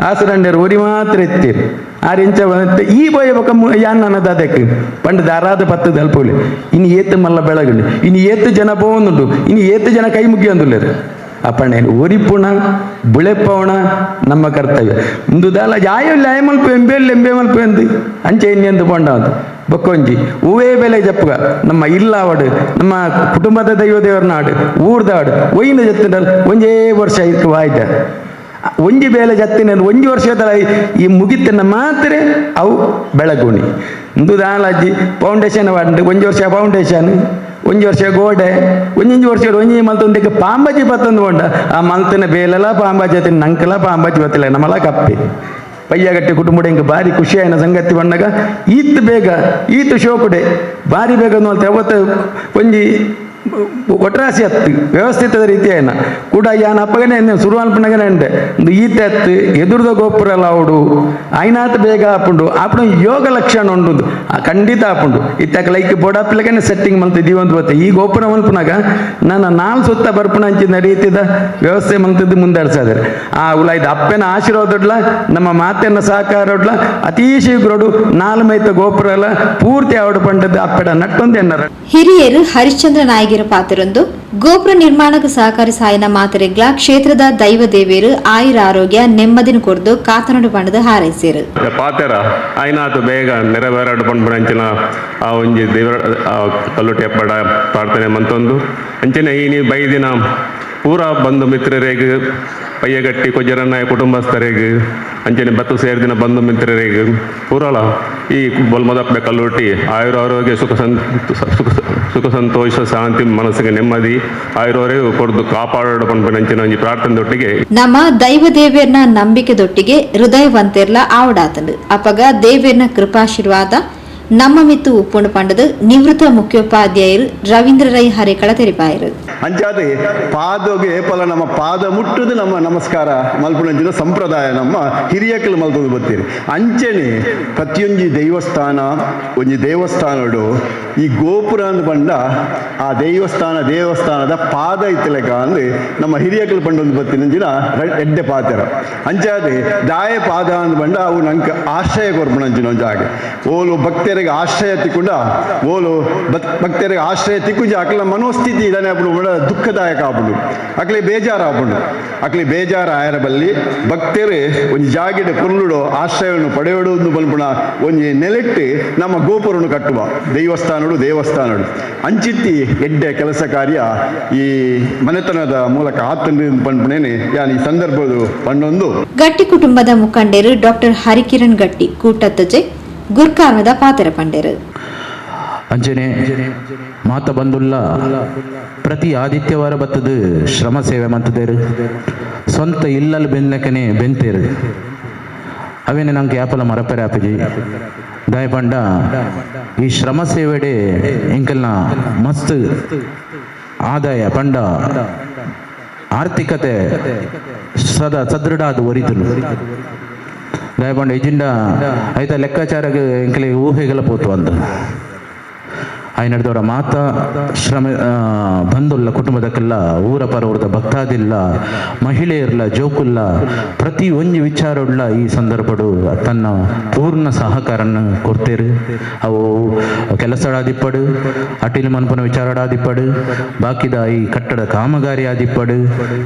ಆಸುರಂಡೇರು ಒರಿ ಮಾತ್ರ ಎತ್ತೀರು ಆರು ಇಂಚ ಈ ಬೋಯ ಬೊಕ ಯಾನ್ ಅದಕ್ಕೆ ಪಂಡ ದಾರಾದ ಪತ್ತು ದಲ್ಪೋಲಿ ಇನ್ನು ಏತು ಮಲ್ಲ ಬೆಳಗುಂಡು, ಇನ್ನು ಏತು ಜನ ಪೋವೊಂದುಂಡು, ಇನ್ನು ಏತು ಜನ ಕೈ ಮುಗಿಯೊಂದುಲ್ಲೇರು. ಅಪ್ಪಣ್ಣೆ ಒರಿಪುಣ ಬುಳೆಪವಣ ನಮ್ಮ ಕರ್ತವ್ಯ. ಇಂದು ದಾಲ ಜಾಯ ಲಯ ಮಲ್ಪು ಎಂಬೆಲ್ ಎಂಬೆ ಮಲ್ಪು ಎಂದು ಅಂಚೆ ಇನ್ನೆಂದು ಪೊಂಡ ಬೊಕ್ಕೊಂಜಿ ಹೂವೇ ಬೆಲೆ ಜಪ್ಪುಗ ನಮ್ಮ ಇಲ್ಲಾವಡು ನಮ್ಮ ಕುಟುಂಬದ ದೈವ ದೇವರನಾಡು ಊರ್ದಾಡು ಒಯ್ಯಿನ ಜತ್ತಿನ ಒಂಜೇ ವರ್ಷ ಇದಕ್ಕೆ ವಾಯ್ದ ಒಂಜಿ ಬೇಲೆ ಜತ್ತಿನ ಒಂಜಿ ವರ್ಷದ ಈ ಮುಗಿತನ್ನ ಮಾತ್ರ ಅವು ಬೆಳಗುಣಿ. ಇಂದು ದಾಲಜ್ಜಿ ಫೌಂಡೇಶನ್ ವಾಂಡ್ ಒಂಜಿ ವರ್ಷ ಫೌಂಡೇಶನ್, ಒಂಜಿ ವರ್ಷ ಗೋಡೆ, ಒಂಜೊಂಜಿ ವರ್ಷ ಒಂಜಿ ಮಲ್ತೊಂದಿಗೆ ಪಾಂಬಾಜಿ ಪತ್ತೊಂದು ಕೊಂಡ ಆ ಮಲ್ತನ ಬೇಲೆಲ ಪಾಂಬಾಜಿ ಅತ್ತಿನ ನಂಕಲ ಪಾಂಬಾಜಿ ಬತ್ತಿಲ್ಲ ನಮ್ಮಲ ಕಪ್ಪೆ ಪಯ್ಯಗಟ್ಟೆ ಕುಟುಂಬ ಹಿಂಗೆ ಭಾರಿ ಖುಷಿಯಾಯಿನ ಸಂಗತಿ ಬಣ್ಣಗ ಈತ್ ಬೇಗ ಈತ್ ಶೋಕುಡೆ ಭಾರಿ ಬೇಗ ಮಲ್ತೆ ಅವತ್ತು ಒಂಜಿ ಒಟ್ರಾಸಿ ಅತ್ತು ವ್ಯವಸ್ಥಿತದ ರೀತಿಯಾಯನ ಕೂಡ ಯಾನ್ ಅಪ್ಪಗನೆ ಸುರು ಅಲ್ಪನಗನೆ ಉಂಡೆ ಒಂದು ಈತೆ ಅತ್ತು ಎದುರ್ದ ಗೋಪುರ ಅವಡು ಐನಾತ್ ಬೇಗ ಆಪುಂಡು ಆಪುಂಡು ಯೋಗ ಲಕ್ಷಣ ಉಂಡು ಖಂಡಿತ ಆಪುಂಡು ಇತ್ತಕ ಲೈಕ್ ಬೋಡಾಪಿಲಕನೆ ಸೆಟ್ಟಿಂಗ್ ಮಲ್ತ ದೀವಂತ ಬತ್ತೆ ಈ ಗೋಪುರ ಮಲ್ಪುನಾಗ ನನ್ನ ನಾಲ್ ಸುತ್ತ ಬರ್ಪುಣ ಅಂಚಿನ ರೀತಿದ ವ್ಯವಸ್ಥೆ ಮಲ್ತದ್ದು ಮುಂದಾಡ್ಸಾದ್ರೆ ಆ ಉಲಾಯ್ದ ಅಪ್ಪನ ಆಶೀರ್ವಾದೊಡ್ಲ ನಮ್ಮ ಮಾತೆನ ಸಹಕಾರೊಡ್ಲ ಅತೀ ಶೀಘ್ರೊಡು ನಾಲ್ ಮೈತ ಗೋಪುರ ಎಲ್ಲ ಪೂರ್ತಿ ಆವಡು ಪಂಡದ್ದು ಅಪ್ಪೆಡ ನಟ್ಟೊಂದು ಎನ್ನರ. ಹಿರಿಯರು ಹರಿಶ್ಚಂದ್ರ ನಾಯಕರ ಪಾತ್ರರೊಂದು ಗೋಪುರ ನಿರ್ಮಾಣಕ್ಕೆ ಸಹಕಾರಿ ಸಾಯಿನ ಮಾತರೆಗ್ಲ ಕ್ಷೇತ್ರದ ದೈವ ದೇವೇರು ಆಯುರ ಆರೋಗ್ಯ ನೆಮ್ಮದಿನ ಕೊರ್ದು ಕಾತನಡು ಪಂಡದ ಹಾರೈಸಿರು. ಪಾತೆರ ಆಯ್ನಾತು ಬೇಗ ನೆರವೇರಡು ಪಂಡ್ಪುನಂಚಿನ ಆ ಒಂಜಿ ದೇವರ ಕಲ್ಲುಟಿ ಅಪ್ಪಡ ಪ್ರಾರ್ಥನೆ ಮಂತೊಂದು ಅಂಚನೆ ಈ ಬೈದಿನ ಪೂರಾ ಬಂಧು ಮಿತ್ರರಿಗೆ ಪಯ್ಯಗಟ್ಟಿ ಕೊಜ್ಜರನ್ನಾಯ ಕುಟುಂಬಸ್ಥರಿಗೆ ಅಂಚನೆ ಬತ್ತು ಸೇರಿದಿನ ಬಂಧು ಮಿತ್ರರಿಗೆ ಪೂರಳ ಈ ಬೊಲ್ಮದಪ್ಪೆ ಕಲ್ಲುಟ್ಟಿ ಆಯುರ ಆರೋಗ್ಯ ಸುಖ ಸುಖ ಸುಖ ಸಂತೋಷ ಶಾಂತಿ ಮನಸ್ಸಿಗೆ ನೆಮ್ಮದಿ ಆಯುರವರೆಗೂ ಕೊಡ್ದು ಕಾಪಾಡೋಣ ಪಂಪಿನಂಚಿನ ಒಂಜಿ ಪ್ರಾರ್ಥನೆ. ನಮ್ಮ ದೈವ ದೇವೇರ್ನ ನಂಬಿಕೆದೊಟ್ಟಿಗೆ ಹೃದಯವಂತೆರ್ಲ ಆವಡಾತಂಡು ಅಪಗ ದೇವೇರ್ನ ಕೃಪಾಶೀರ್ವಾದ ನಮ್ಮ ಮಿತ್ತು ಉಪ್ಪುಂಡು ಪಂಡದು ನಿವೃತ್ತ ಮುಖ್ಯೋಪಾಧ್ಯಾಯರು ರವೀಂದ್ರ ರೈ ಹರೇಕಳ ತೆರಿಪಾಯರು. ಅಂಚಾದೆ ಪಾದೋಗೆ ಏಪಲ ನಮ್ಮ ಪಾದ ಮುಟ್ಟುದು ನಮ್ಮ ನಮಸ್ಕಾರ ಮಲ್ಪುನಂಚಿನ ಸಂಪ್ರದಾಯ ನಮ್ಮ ಹಿರಿಯಕಲು ಮಲ್ತದು ಬತ್ತೀರಿ. ಅಂಚನೆ ಪ್ರತಿಯೊಂಜಿ ದೇವಸ್ಥಾನ ಒಂಜಿ ದೇವಸ್ಥಾನಡು ಈ ಗೋಪುರ ಅಂದ್ ಪಂಡ ಆ ದೇವಸ್ಥಾನ ದೇವಸ್ಥಾನದ ಪಾದ ಇತ್ತಲೆಕ ಅಂದು ನಮ್ಮ ಹಿರಿಯಕಲು ಪಂಡೊಂದು ಬತ್ತಿನಂಚಿನ ಎಡ್ಡೆ ಪಾತೆರ. ಅಂಚಾದೆ ದಾಯ ಪಾದ ಅಂದ್ ಪಂಡ ಅವು ನಂಗೆ ಆಶ್ರಯ ಕೊರ್ಪುನಂಚಿನ ಒಂಜಾಗೆ ಓಲು ಭಕ್ತರಿಗೆ ಆಶ್ರಯ ತಿಕ್ಕೊಂಡ ಓಲು ಭಕ್ತರಿಗೆ ಆಶ್ರಯ ತಿಕ್ಕುಜ ಅಕ್ಲ ಮನೋಸ್ಥಿತಿ ಇದನ್ನೇ ಅప్పుడు ದುಃಖದಾಯಕ ಆಪುಂಡು ಅಕ್ಲಿ ಬೇಜಾರು ಆಪುಂಡು ಅಕ್ಲಿ ಬೇಜಾರು ಆಯರ ಬಲ್ಲಿ ಭಕ್ತರು ಒಂಜಿ ಜಾಗಿಡ ಪೊರ್ಲುಡು ಆಶ್ರಯವನ್ನು ಪಡೆಯೋಡು ಒಂದು ಬಲ್ಪುಣ ಒಂಜಿ ನೆಲೆಟ್ಟು ನಮ್ಮ ಗೋಪುರನ್ನು ಕಟ್ಟುವ ದೇವಸ್ಥಾನಡು ದೇವಸ್ಥಾನಡು ಅಂಚಿತ್ತಿ ಎಡ್ಡೆ ಕೆಲಸ ಕಾರ್ಯ ಈ ಮನೆತನದ ಮೂಲಕ ಆತಂಡ್ರಿ ಪನ್ಪುಣೇನೆ ಯಾನ್ ಈ ಸಂದರ್ಭದ ಪಣ್ಣೊಂದು. ಗಟ್ಟಿ ಕುಟುಂಬದ ಮುಖಂಡರು ಡಾಕ್ಟರ್ ಹರಿಕಿರಣ್ ಗಟ್ಟಿ ಕೂಟತ್ತಜೆ ಗುರ್ಕಾರ್ಮದ ಪಾತ್ರ ಪಂಡೇರು. ಅಂಚನೆ ಮಾತ ಬಂದುಲ್ಲ ಪ್ರತಿ ಆದಿತ್ಯವಾರ ಬತ್ತದು ಶ್ರಮ ಸೇವೆ ಮಂತದೇರು ಸ್ವಂತ ಇಲ್ಲಲ್ಲಿ ಬೆನ್ಲಕನೆ ಬೆಂತೇರು ಅವೇನೆ ನಂಗೆ ಯಾಪಲ ಮರಪೆರೆ ಆಪಜಿ ದಯಪಂಡ ಈ ಶ್ರಮ ಸೇವೆಡೆ ಎಂಕಲ್ನ ಮಸ್ತ್ ಆದಾಯ ಪಂಡ ಆರ್ಥಿಕತೆ ಸದಾ ಸದೃಢ ಅದು ಒರಿತುಂಡು ದಯಪಂಡ ಇಜಿಂಡ ಐತ ಲೆಕ್ಕಾಚಾರಕ್ಕೆ ಎಂಕಲೆ ಊಹೆಗಳ ಪೋತು ಅಂದ ಆಯ್ನಡ್ದವರ ಮಾತಾ ಶ್ರಮ ಬಂದುಲ್ಲ ಕುಟುಂಬದಕ್ಕೆಲ್ಲ ಊರ ಪರವರದ ಭಕ್ತಾದಿಲ್ಲ ಮಹಿಳೆಯರ್ಲ ಜೋಕುಲ್ಲ ಪ್ರತಿ ಒಂಜಿ ವಿಚಾರವುಳ್ಳ ಈ ಸಂದರ್ಭಡು ತನ್ನ ಪೂರ್ಣ ಸಹಕಾರನ್ನು ಕೊಡ್ತೇರು. ಅವು ಕೆಲಸಡಾದಿಪ್ಪಡು, ಅಟಿಲ್ ಮನ್ಪುನ ವಿಚಾರಡಾದಿಪ್ಪಡು, ಬಾಕಿದ ಈ ಕಟ್ಟಡ ಕಾಮಗಾರಿ ಆದಿಪ್ಪಡು,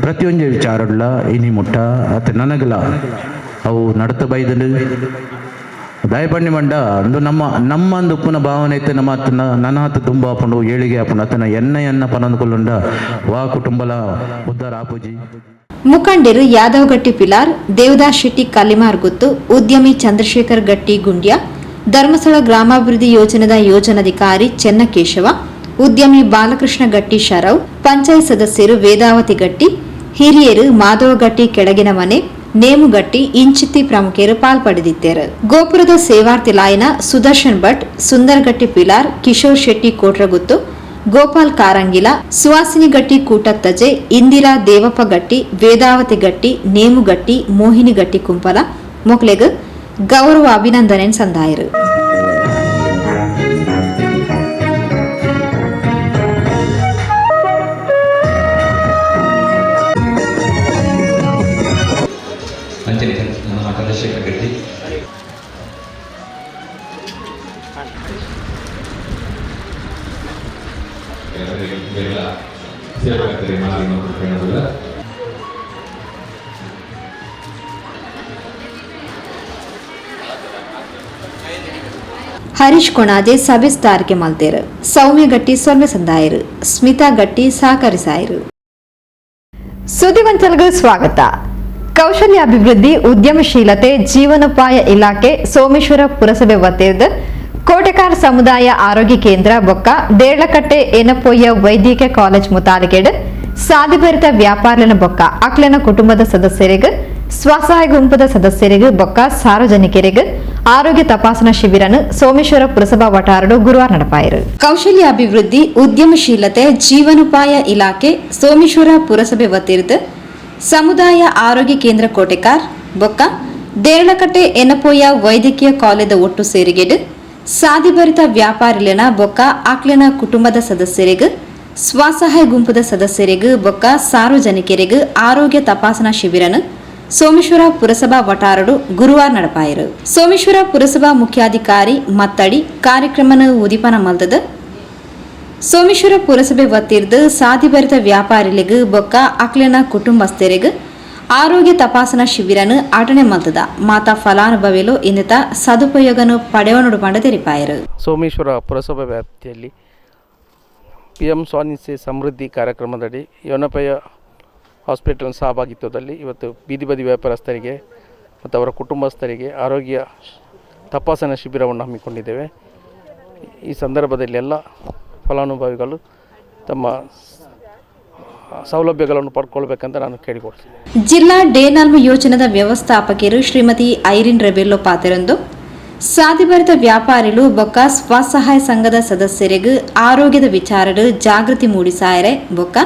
ಪ್ರತಿಯೊಂಜಿ ವಿಚಾರಡುള്ള ಇನಿ ಮುಟ್ಟ ಅತ್ತ ನನಗಲ ಅವು ನಡತ ಬೈದಲು. ದಯಪಣ್ಣಿ ಮಂಡ ಅಂದು ನಮ್ಮ ನಮ್ಮ ಅಂದು ಉಪ್ಪುನ ಭಾವನೆ ಐತೆ ನಮ್ಮ ಅತ್ತನ ನನ್ನ ಹತ್ತು ತುಂಬ ಆಪುಂಡು ಏಳಿಗೆ ಆಪುಂಡು ಅತ್ತನ ಎನ್ನ ಎನ್ನ ಪನಂದುಕೊಳ್ಳುಂಡ ವಾ ಕುಟುಂಬಲ ಉದ್ದಾರ ಆಪುಜಿ. ಮುಖಂಡರು ಯಾದವ್ ಗಟ್ಟಿ ಪಿಲಾರ್, ದೇವದಾಸ್ ಶೆಟ್ಟಿ ಕಲಿಮಾರ್ ಗುತ್ತು, ಉದ್ಯಮಿ ಚಂದ್ರಶೇಖರ್ ಗಟ್ಟಿ ಗುಂಡ್ಯ, ಧರ್ಮಸ್ಥಳ ಗ್ರಾಮಾಭಿವೃದ್ಧಿ ಯೋಜನೆದ ಯೋಜನಾಧಿಕಾರಿ ಚೆನ್ನಕೇಶವ, ಉದ್ಯಮಿ ಬಾಲಕೃಷ್ಣ ಗಟ್ಟಿ ಶರವ್, ಪಂಚಾಯತ್ ಸದಸ್ಯರು ವೇದಾವತಿ ಗಟ್ಟಿ, ಹಿರಿಯರು ಮಾಧವ ಗಟ್ಟಿ ಕೆಳಗಿನ ಮನೆ, ನೇಮುಗಟ್ಟಿ ಇಂಚಿತ್ತಿ ಪ್ರಮುಖರು ಪಾಲ್ಪಡೆದಿದ್ದಾರೆ. ಗೋಪುರದ ಸೇವಾರ್ಥಿ ಲಾಯನ ಸುದರ್ಶನ್ ಭಟ್, ಸುಂದರಗಟ್ಟಿ ಪಿಲಾರ್, ಕಿಶೋರ್ ಶೆಟ್ಟಿ ಕೋಟ್ರಗುತ್ತು, ಗೋಪಾಲ್ ಕಾರಂಗಿಲ, ಸುವಾಸಿನಿ ಗಟ್ಟಿ ಕೂಟತ್ತಜೆ, ಇಂದಿರಾ ದೇವಪ್ಪ ಗಟ್ಟಿ, ವೇದಾವತಿ ಗಟ್ಟಿ, ನೇಮುಗಟ್ಟಿ, ಮೋಹಿನಿ ಗಟ್ಟಿ ಕುಂಪಲ ಮೊಕ್ಲೆಗ್ ಗೌರವ ಅಭಿನಂದನೆ ಸಂದಾಯರು. ಚಂದ್ರಶೇಖರ್ ಗಟ್ಟಿ ಹರೀಶ್ ಕೊಣಾಜೆ ಸಭೆ ತಾರಿಕೆ ಮಲ್ತೇರು, ಸೌಮ್ಯ ಗಟ್ಟಿ ಸೊಲ್ಮೆ ಸಂದಾಯರು, ಸ್ಮಿತಾ ಗಟ್ಟಿ ಸಹಕರಿಸಾಯರು. ಸುದ್ದಿವಂಚಲ್ಗೂ ಸ್ವಾಗತ. ಕೌಶಲ್ಯ ಅಭಿವೃದ್ಧಿ ಉದ್ಯಮಶೀಲತೆ ಜೀವನೋಪಾಯ ಇಲಾಖೆ ಸೋಮೇಶ್ವರ ಪುರಸಭೆ ವತಿಯಿಂದ ಕೋಟೆಕಾರ್ ಸಮುದಾಯ ಆರೋಗ್ಯ ಕೇಂದ್ರ ಬೊಕ್ಕ ದೇಳಕಟ್ಟೆ ಏನಪೊಯ್ಯ ವೈದ್ಯಕೀಯ ಕಾಲೇಜ್ ಮುತಾಲಿಕೆಡ್ ಸಾದಿಭರಿತ ವ್ಯಾಪಾರನ ಬೊಕ್ಕ ಅಕ್ಲೆನ ಕುಟುಂಬದ ಸದಸ್ಯರಿಗೆ, ಸ್ವಸಹಾಯ ಗುಂಪದ ಸದಸ್ಯರಿಗೆ ಬೊಕ್ಕ ಸಾರ್ವಜನಿಕರಿಗೆ ಆರೋಗ್ಯ ತಪಾಸಣಾ ಶಿಬಿರನ್ನು ಸೋಮೇಶ್ವರ ಪುರಸಭಾ ವಟಾರಡು ಗುರುವಾರ ನಡೆಪಾಯರು. ಕೌಶಲ್ಯ ಅಭಿವೃದ್ಧಿ ಉದ್ಯಮಶೀಲತೆ ಜೀವನೋಪಾಯ ಇಲಾಖೆ ಸೋಮೇಶ್ವರ ಪುರಸಭೆ ವತಿಯಿಂದ ಸಮುದಾಯ ಆರೋಗ್ಯ ಕೇಂದ್ರ ಕೋಟೆಕಾರ್ ಬೊಕ್ಕ ದೇರಳಕಟ್ಟೆ ಎನಪೋಯ ವೈದ್ಯಕೀಯ ಕಾಲೇಜ ಒಟ್ಟು ಸೇರಿಗೆಡು ಸಾದಿಭರಿತ ವ್ಯಾಪಾರಿಲೆನ ಬೊಕ್ಕ ಆಕ್ಲೆನ ಕುಟುಂಬದ ಸದಸ್ಯರಿಗೆ, ಸ್ವಸಹಾಯ ಗುಂಪದ ಸದಸ್ಯರಿಗೆ ಬೊಕ್ಕ ಸಾರ್ವಜನಿಕರಿಗೆ ಆರೋಗ್ಯ ತಪಾಸಣಾ ಶಿಬಿರನು ಸೋಮೇಶ್ವರ ಪುರಸಭಾ ವಟಾರಡು ಗುರುವಾರ ನಡೆಪಾಯರು. ಸೋಮೇಶ್ವರ ಪುರಸಭಾ ಮುಖ್ಯಾಧಿಕಾರಿ ಮತ್ತಡಿ ಕಾರ್ಯಕ್ರಮನ ಉದೀಪನ ಮಲ್ದದ ಸೋಮೇಶ್ವರ ಪುರಸಭೆ ವತಿರ್ದು ಸಾದಿಭರಿತ ವ್ಯಾಪಾರಿಲಿಗೆ ಬೊಕ್ಕ ಅಕ್ಲೆನ ಕುಟುಂಬಸ್ಥರಿಗೆ ಆರೋಗ್ಯ ತಪಾಸಣಾ ಶಿಬಿರನು ಆಟಣೆ ಮಲ್ತದ ಮಾತಾ ಫಲಾನುಭವಿಲು ಇನ್ನಿತ ಸದುಪಯೋಗನು ಪಡೆಯೋನುಡು ಪಂಡ ತೆರಿಪಾಯರು. ಸೋಮೇಶ್ವರ ಪುರಸಭೆ ವ್ಯಾಪ್ತಿಯಲ್ಲಿ ಪಿಎಂ ಸ್ವಾನಿಧಿ ಸಮೃದ್ಧಿ ಕಾರ್ಯಕ್ರಮದಡಿ ಯೊನಪಯ ಹಾಸ್ಪಿಟಲ್ ಸಹಭಾಗಿತ್ವದಲ್ಲಿ ಇವತ್ತು ಬೀದಿ ಬದಿ ವ್ಯಾಪಾರಸ್ಥರಿಗೆ ಮತ್ತು ಅವರ ಕುಟುಂಬಸ್ಥರಿಗೆ ಆರೋಗ್ಯ ತಪಾಸಣಾ ಶಿಬಿರವನ್ನು ಹಮ್ಮಿಕೊಂಡಿದ್ದೇವೆ. ಈ ಸಂದರ್ಭದಲ್ಲಿ ಎಲ್ಲ ಫಲಾನುಭವಿಗಳು ತಮ್ಮ ಸೌಲಭ್ಯಗಳನ್ನು ಪಡ್ಕೊಳ್ಬೇಕಂತ ನಾನು ಕೇಳಿಕೊಳ್ತೀನಿ. ಜಿಲ್ಲಾ ಡೇನಾಲ್ಮ ಯೋಜನದ ವ್ಯವಸ್ಥಾಪಕರು ಶ್ರೀಮತಿ ಐರಿನ್ ರೆಬೆಲ್ಲೋ ಪಾತೆರಂದು ಸಾದಿಭರಿತ ವ್ಯಾಪಾರಿಲು ಬೊಕ್ಕ ಸ್ವಸಹಾಯ ಸಂಘದ ಸದಸ್ಯರಿಗೆ ಆರೋಗ್ಯದ ವಿಚಾರಡು ಜಾಗೃತಿ ಮೂಡಿಸಾಯರೆ ಬೊಕ್ಕ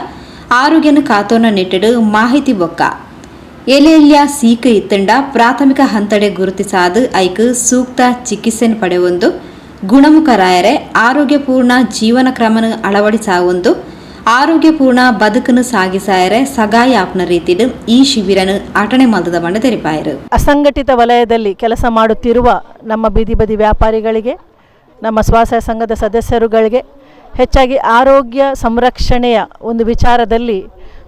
ಆರೋಗ್ಯನ ಕಾತೋನ ನೆಟ್ಟಡು ಮಾಹಿತಿ ಬೊಕ್ಕ ಎಲೆಎಲ್ಯ ಸೀಕು ಇತ್ತಂಡ ಪ್ರಾಥಮಿಕ ಹಂತಡೆ ಗುರುತಿಸಾದು ಐಕ್ ಸೂಕ್ತ ಚಿಕಿತ್ಸೆ ಪಡೆಯೊಂದು ಗುಣಮುಖರಾಯರೆ ಆರೋಗ್ಯಪೂರ್ಣ ಜೀವನ ಕ್ರಮನ ಅಳವಡಿಸಾವೊಂದು ಆರೋಗ್ಯಪೂರ್ಣ ಬದುಕನ್ನು ಸಾಗಿಸಾಯರೆ ಸಗಾಯ ಆಪ್ನ ರೀತಿಡು ಈ ಶಿಬಿರನು ಆಟಣೆ ಮಲ್ದದ ಬಂಡ ತೆರಿಪಾಯರು. ಅಸಂಘಟಿತ ವಲಯದಲ್ಲಿ ಕೆಲಸ ಮಾಡುತ್ತಿರುವ ನಮ್ಮ ಬೀದಿ ಬದಿ ವ್ಯಾಪಾರಿಗಳಿಗೆ, ನಮ್ಮ ಸ್ವಸಹಾಯ ಸಂಘದ ಸದಸ್ಯರುಗಳಿಗೆ ಹೆಚ್ಚಾಗಿ ಆರೋಗ್ಯ ಸಂರಕ್ಷಣೆಯ ಒಂದು ವಿಚಾರದಲ್ಲಿ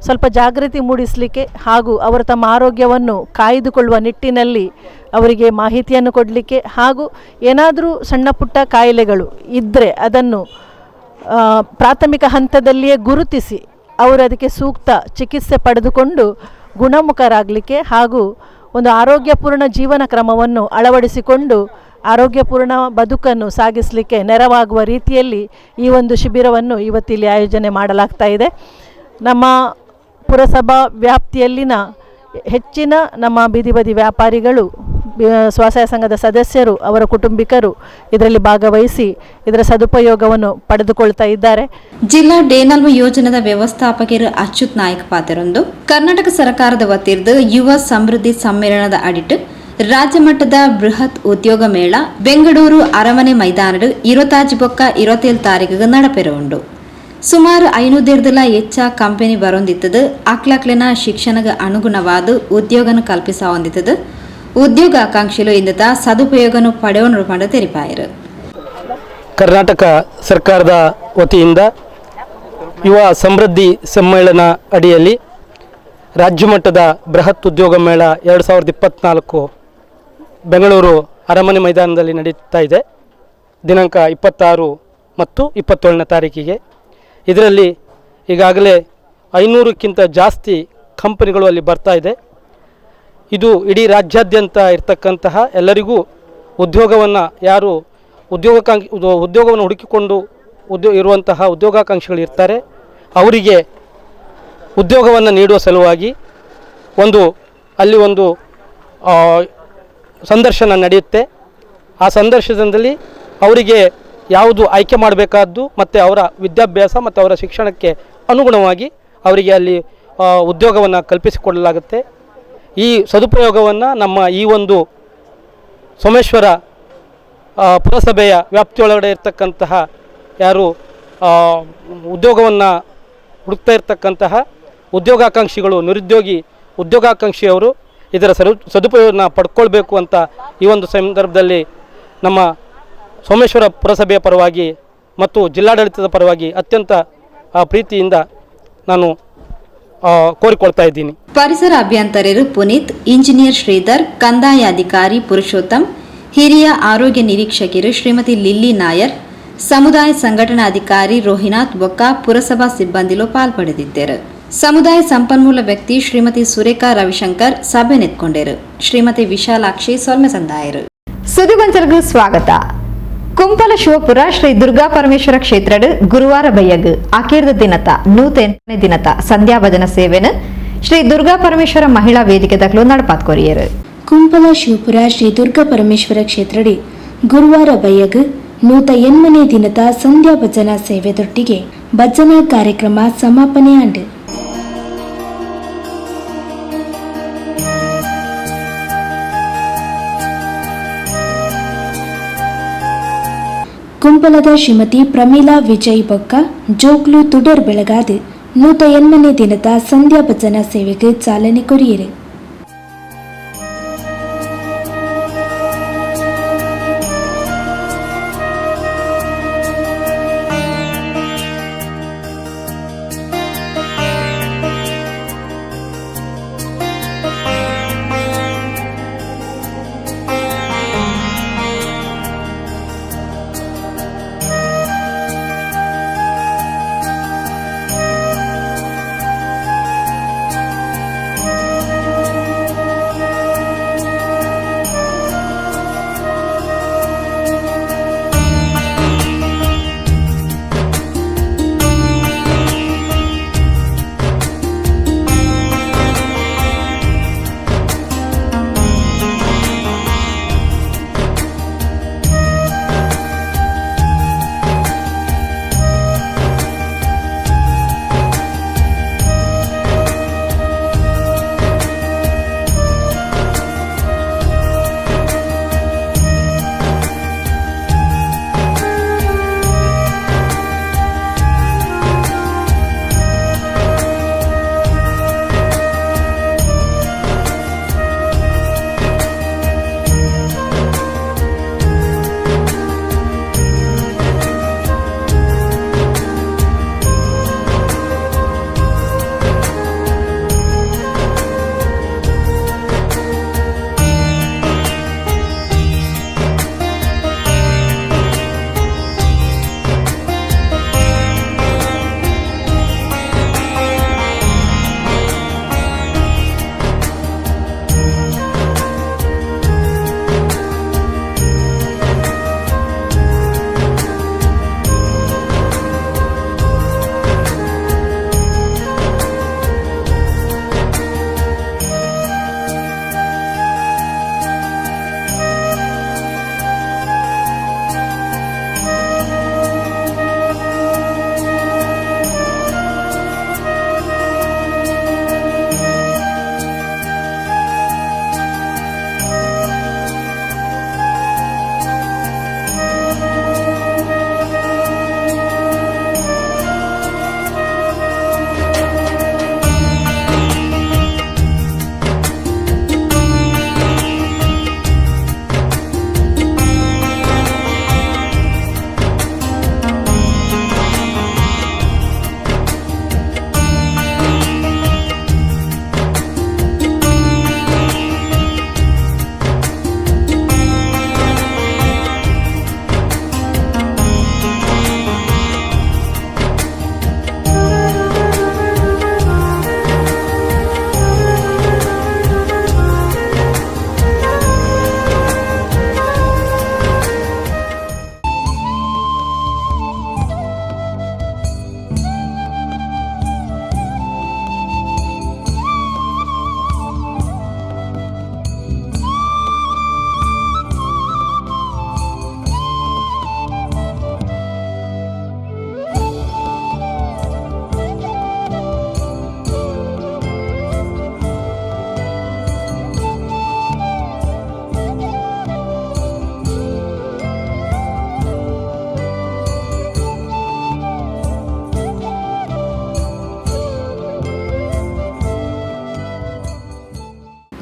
ಸ್ವಲ್ಪ ಜಾಗೃತಿ ಮೂಡಿಸಲಿಕ್ಕೆ ಹಾಗೂ ಅವರು ತಮ್ಮ ಆರೋಗ್ಯವನ್ನು ಕಾಯ್ದುಕೊಳ್ಳುವ ನಿಟ್ಟಿನಲ್ಲಿ ಅವರಿಗೆ ಮಾಹಿತಿಯನ್ನು ಕೊಡಲಿಕ್ಕೆ ಹಾಗೂ ಏನಾದರೂ ಸಣ್ಣ ಪುಟ್ಟ ಕಾಯಿಲೆಗಳು ಇದ್ದರೆ ಅದನ್ನು ಪ್ರಾಥಮಿಕ ಹಂತದಲ್ಲಿಯೇ ಗುರುತಿಸಿ ಅವರು ಅದಕ್ಕೆ ಸೂಕ್ತ ಚಿಕಿತ್ಸೆ ಪಡೆದುಕೊಂಡು ಗುಣಮುಖರಾಗಲಿಕ್ಕೆ ಹಾಗೂ ಒಂದು ಆರೋಗ್ಯಪೂರ್ಣ ಜೀವನ ಕ್ರಮವನ್ನು ಅಳವಡಿಸಿಕೊಂಡು ಆರೋಗ್ಯಪೂರ್ಣ ಬದುಕನ್ನು ಸಾಗಿಸಲಿಕ್ಕೆ ನೆರವಾಗುವ ರೀತಿಯಲ್ಲಿ ಈ ಒಂದು ಶಿಬಿರವನ್ನು ಇವತ್ತಿಲ್ಲಿ ಆಯೋಜನೆ ಮಾಡಲಾಗ್ತಾ ಇದೆ. ನಮ್ಮ ಪುರಸಭಾ ವ್ಯಾಪ್ತಿಯಲ್ಲಿನ ಹೆಚ್ಚಿನ ನಮ್ಮ ಬೀದಿ ಬದಿ ವ್ಯಾಪಾರಿಗಳು ಸ್ವಸಹಾಯ ಸಂಘದ ಸದಸ್ಯರು ಅವರ ಕುಟುಂಬಿಕರು ಇದರಲ್ಲಿ ಭಾಗವಹಿಸಿ ಇದರ ಸದುಪಯೋಗವನ್ನು ಪಡೆದುಕೊಳ್ತಾ ಇದ್ದಾರೆ. ಜಿಲ್ಲಾ ಡೇನಲ್ವ ಯೋಜನೆದ ವ್ಯವಸ್ಥಾಪಕರು ಅಚ್ಯುತ್ ನಾಯಕ್ ಪಾತೆರೊಂದು ಕರ್ನಾಟಕ ಸರ್ಕಾರದ ವತಿರ್ದು ಯುವ ಸಮೃದ್ಧಿ ಸಮ್ಮೇಳನದ ಅಡಿಟ್ ರಾಜ್ಯ ಮಟ್ಟದ ಬೃಹತ್ ಉದ್ಯೋಗ ಮೇಳ ಬೆಂಗಳೂರು ಅರಮನೆ ಮೈದಾನಡು 26 ಬೊಕ್ಕ 27 ತಾರೀಖುಗೆ ನಡಪೆರ ಉಂಡು. ಸುಮಾರು 500 ಹೆಚ್ಚ ಕಂಪನಿ ಬರೊಂದಿತ್ತದು. ಅಕ್ಲಕ್ಲೆನ ಶಿಕ್ಷಣಕ್ಕೆ ಅನುಗುಣವಾದ ಉದ್ಯೋಗನು ಕಲ್ಪಿಸವಂದಿತ್ತದು. ಉದ್ಯೋಗಾಕಾಂಕ್ಷಿಲು ಇಂದತ ಸದುಪಯೋಗನು ಪಡೆಯೋಣ ಪಂಡ ತೆರಿಪಾಯರು. ಕರ್ನಾಟಕ ಸರ್ಕಾರದ ವತಿಯಿಂದ ಯುವ ಸಮೃದ್ಧಿ ಸಮ್ಮೇಳನ ಅಡಿಯಲ್ಲಿ ರಾಜ್ಯ ಮಟ್ಟದ ಬೃಹತ್ ಉದ್ಯೋಗ ಮೇಳ 2024 ಬೆಂಗಳೂರು ಅರಮನೆ ಮೈದಾನದಲ್ಲಿ ನಡೆಯುತ್ತಾ ಇದೆ. ದಿನಾಂಕ 26 ಮತ್ತು 27ನೇ ತಾರೀಕಿಗೆ. ಇದರಲ್ಲಿ ಈಗಾಗಲೇ 500ಕ್ಕಿಂತ ಜಾಸ್ತಿ ಕಂಪನಿಗಳು ಅಲ್ಲಿ ಬರ್ತಾ ಇದೆ. ಇದು ಇಡೀ ರಾಜ್ಯಾದ್ಯಂತ ಇರ್ತಕ್ಕಂತಹ ಎಲ್ಲರಿಗೂ ಉದ್ಯೋಗವನ್ನು, ಯಾರು ಉದ್ಯೋಗವನ್ನು ಹುಡುಕಿಕೊಂಡು ಇರುವಂತಹ ಉದ್ಯೋಗಾಕಾಂಕ್ಷಿಗಳು ಇರ್ತಾರೆ, ಅವರಿಗೆ ಉದ್ಯೋಗವನ್ನು ನೀಡುವ ಸಲುವಾಗಿ ಅಲ್ಲಿ ಒಂದು ಸಂದರ್ಶನ ನಡೆಯುತ್ತೆ. ಆ ಸಂದರ್ಶನದಲ್ಲಿ ಅವರಿಗೆ ಯಾವುದು ಆಯ್ಕೆ ಮಾಡಬೇಕಾದ್ದು ಮತ್ತು ಅವರ ವಿದ್ಯಾಭ್ಯಾಸ ಮತ್ತು ಅವರ ಶಿಕ್ಷಣಕ್ಕೆ ಅನುಗುಣವಾಗಿ ಅವರಿಗೆ ಅಲ್ಲಿ ಉದ್ಯೋಗವನ್ನು ಕಲ್ಪಿಸಿಕೊಡಲಾಗುತ್ತೆ. ಈ ಸದುಪಯೋಗವನ್ನು ನಮ್ಮ ಈ ಒಂದು ಸೋಮೇಶ್ವರ ಪುರಸಭೆಯ ವ್ಯಾಪ್ತಿಯೊಳಗಡೆ ಇರ್ತಕ್ಕಂತಹ ಯಾರು ಉದ್ಯೋಗವನ್ನು ಹುಡುಕ್ತಾ ಇರ್ತಕ್ಕಂತಹ ಉದ್ಯೋಗಾಕಾಂಕ್ಷಿಗಳು, ನಿರುದ್ಯೋಗಿ ಉದ್ಯೋಗಾಕಾಂಕ್ಷಿಯವರು ಇದರ ಸದುಪಯೋಗವನ್ನು ಪಡ್ಕೊಳ್ಬೇಕು ಅಂತ ಈ ಒಂದು ಸಂದರ್ಭದಲ್ಲಿ ನಮ್ಮ ಸೋಮೇಶ್ವರ ಪುರಸಭೆಯ ಪರವಾಗಿ ಮತ್ತು ಜಿಲ್ಲಾಡಳಿತದ ಪರವಾಗಿ ಅತ್ಯಂತ ಪ್ರೀತಿಯಿಂದ ನಾನು ಕೋರಿಕೊಳ್ತಾ ಇದ್ದೀನಿ. ಪರಿಸರ ಅಭಿಯಂತರರು ಪುನೀತ್, ಇಂಜಿನಿಯರ್ ಶ್ರೀಧರ್, ಕಂದಾಯ ಅಧಿಕಾರಿ ಪುರುಷೋತ್ತಮ್, ಹಿರಿಯ ಆರೋಗ್ಯ ನಿರೀಕ್ಷಕರು ಶ್ರೀಮತಿ ಲಿಲ್ಲಿ ನಾಯರ್, ಸಮುದಾಯ ಸಂಘಟನಾ ಅಧಿಕಾರಿ ರೋಹಿನಾಥ್ ಬೊಕ್ಕ ಪುರಸಭಾ ಸಿಬ್ಬಂದಿಲು ಪಾಲ್ಪಡೆದಿದ್ದರು. ಸಮುದಾಯ ಸಂಪನ್ಮೂಲ ವ್ಯಕ್ತಿ ಶ್ರೀಮತಿ ಸುರೇಖಾ ರವಿಶಂಕರ್ ಸಭೆ ನೆತ್ಕೊಂಡರು. ಶ್ರೀಮತಿ ವಿಶಾಲಾಕ್ಷಿ ಸೊಲ್ಮೆ ಸಂದಾಯರು. ಸುದ್ದಿಗೊಂಚಲ್ಗೂ ಸ್ವಾಗತ. ಕುಂಪಲ ಶಿವಪುರ ಶ್ರೀ ದುರ್ಗಾ ಪರಮೇಶ್ವರ ಕ್ಷೇತ್ರಡ್ ಗುರುವಾರ ಬಯ್ಯಗ್ ಅಕೀರ್ದ ದಿನತ 108ನೇ ದಿನತ ಸಂಧ್ಯಾ ಭಜನ ಸೇವೆನ ಶ್ರೀ ದುರ್ಗಾ ಪರಮೇಶ್ವರ ಮಹಿಳಾ ವೇದಿಕೆ ದಕ್ಲು ನಡಪಾತ್ ಕೊರಿಯರು. ಕುಂಪಲ ಶಿವಪುರ ಶ್ರೀ ದುರ್ಗಾ ಪರಮೇಶ್ವರ ಕ್ಷೇತ್ರಡಿ ಗುರುವಾರ ಬಯ್ಯಗ್ 108ನೇ ದಿನದ ಸಂಧ್ಯಾ ಭಜನಾ ಸೇವೆದೊಟ್ಟಿಗೆ ಭಜನಾ ಕಾರ್ಯಕ್ರಮ ಸಮಾಪನೆ ಆಂಡ್. ಕುಂಪಲದ ಶ್ರೀಮತಿ ಪ್ರಮೀಳಾ ವಿಜಯ್ ಬೊಕ್ಕ ಜೋಕ್ಲು ತುಡರ್ ಬೆಳಗಾದ 108ನೇ ದಿನದ ಸಂಧ್ಯಾ ಭಜನಾ ಸೇವೆಗೆ ಚಾಲನೆ courier.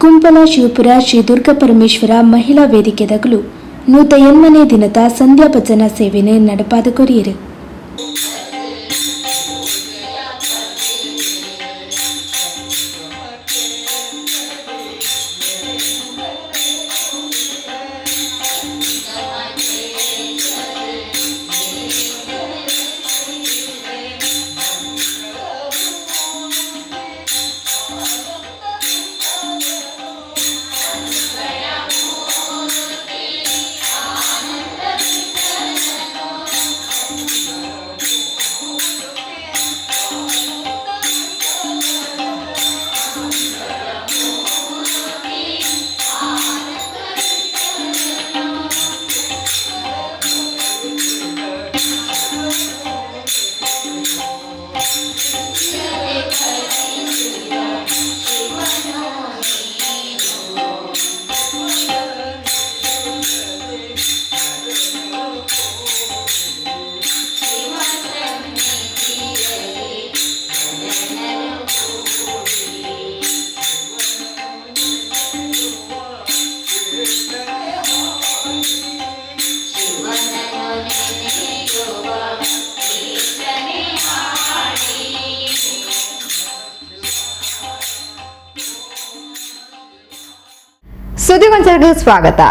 Kumpala Shivapura Shri Durga Parameshwara ಮಹಿಳಾ ವೇದಿಕೆದಗಲು 108ನೇ ದಿನದ ಸಂಧ್ಯಾ ಭಜನಾ ಸೇವೆನೆ ನಡಪಾದ ಕೊರಿಯರು. ಸುದ್ದಿಗೊಂಚರ್ಗೂ ಸ್ವಾಗತ.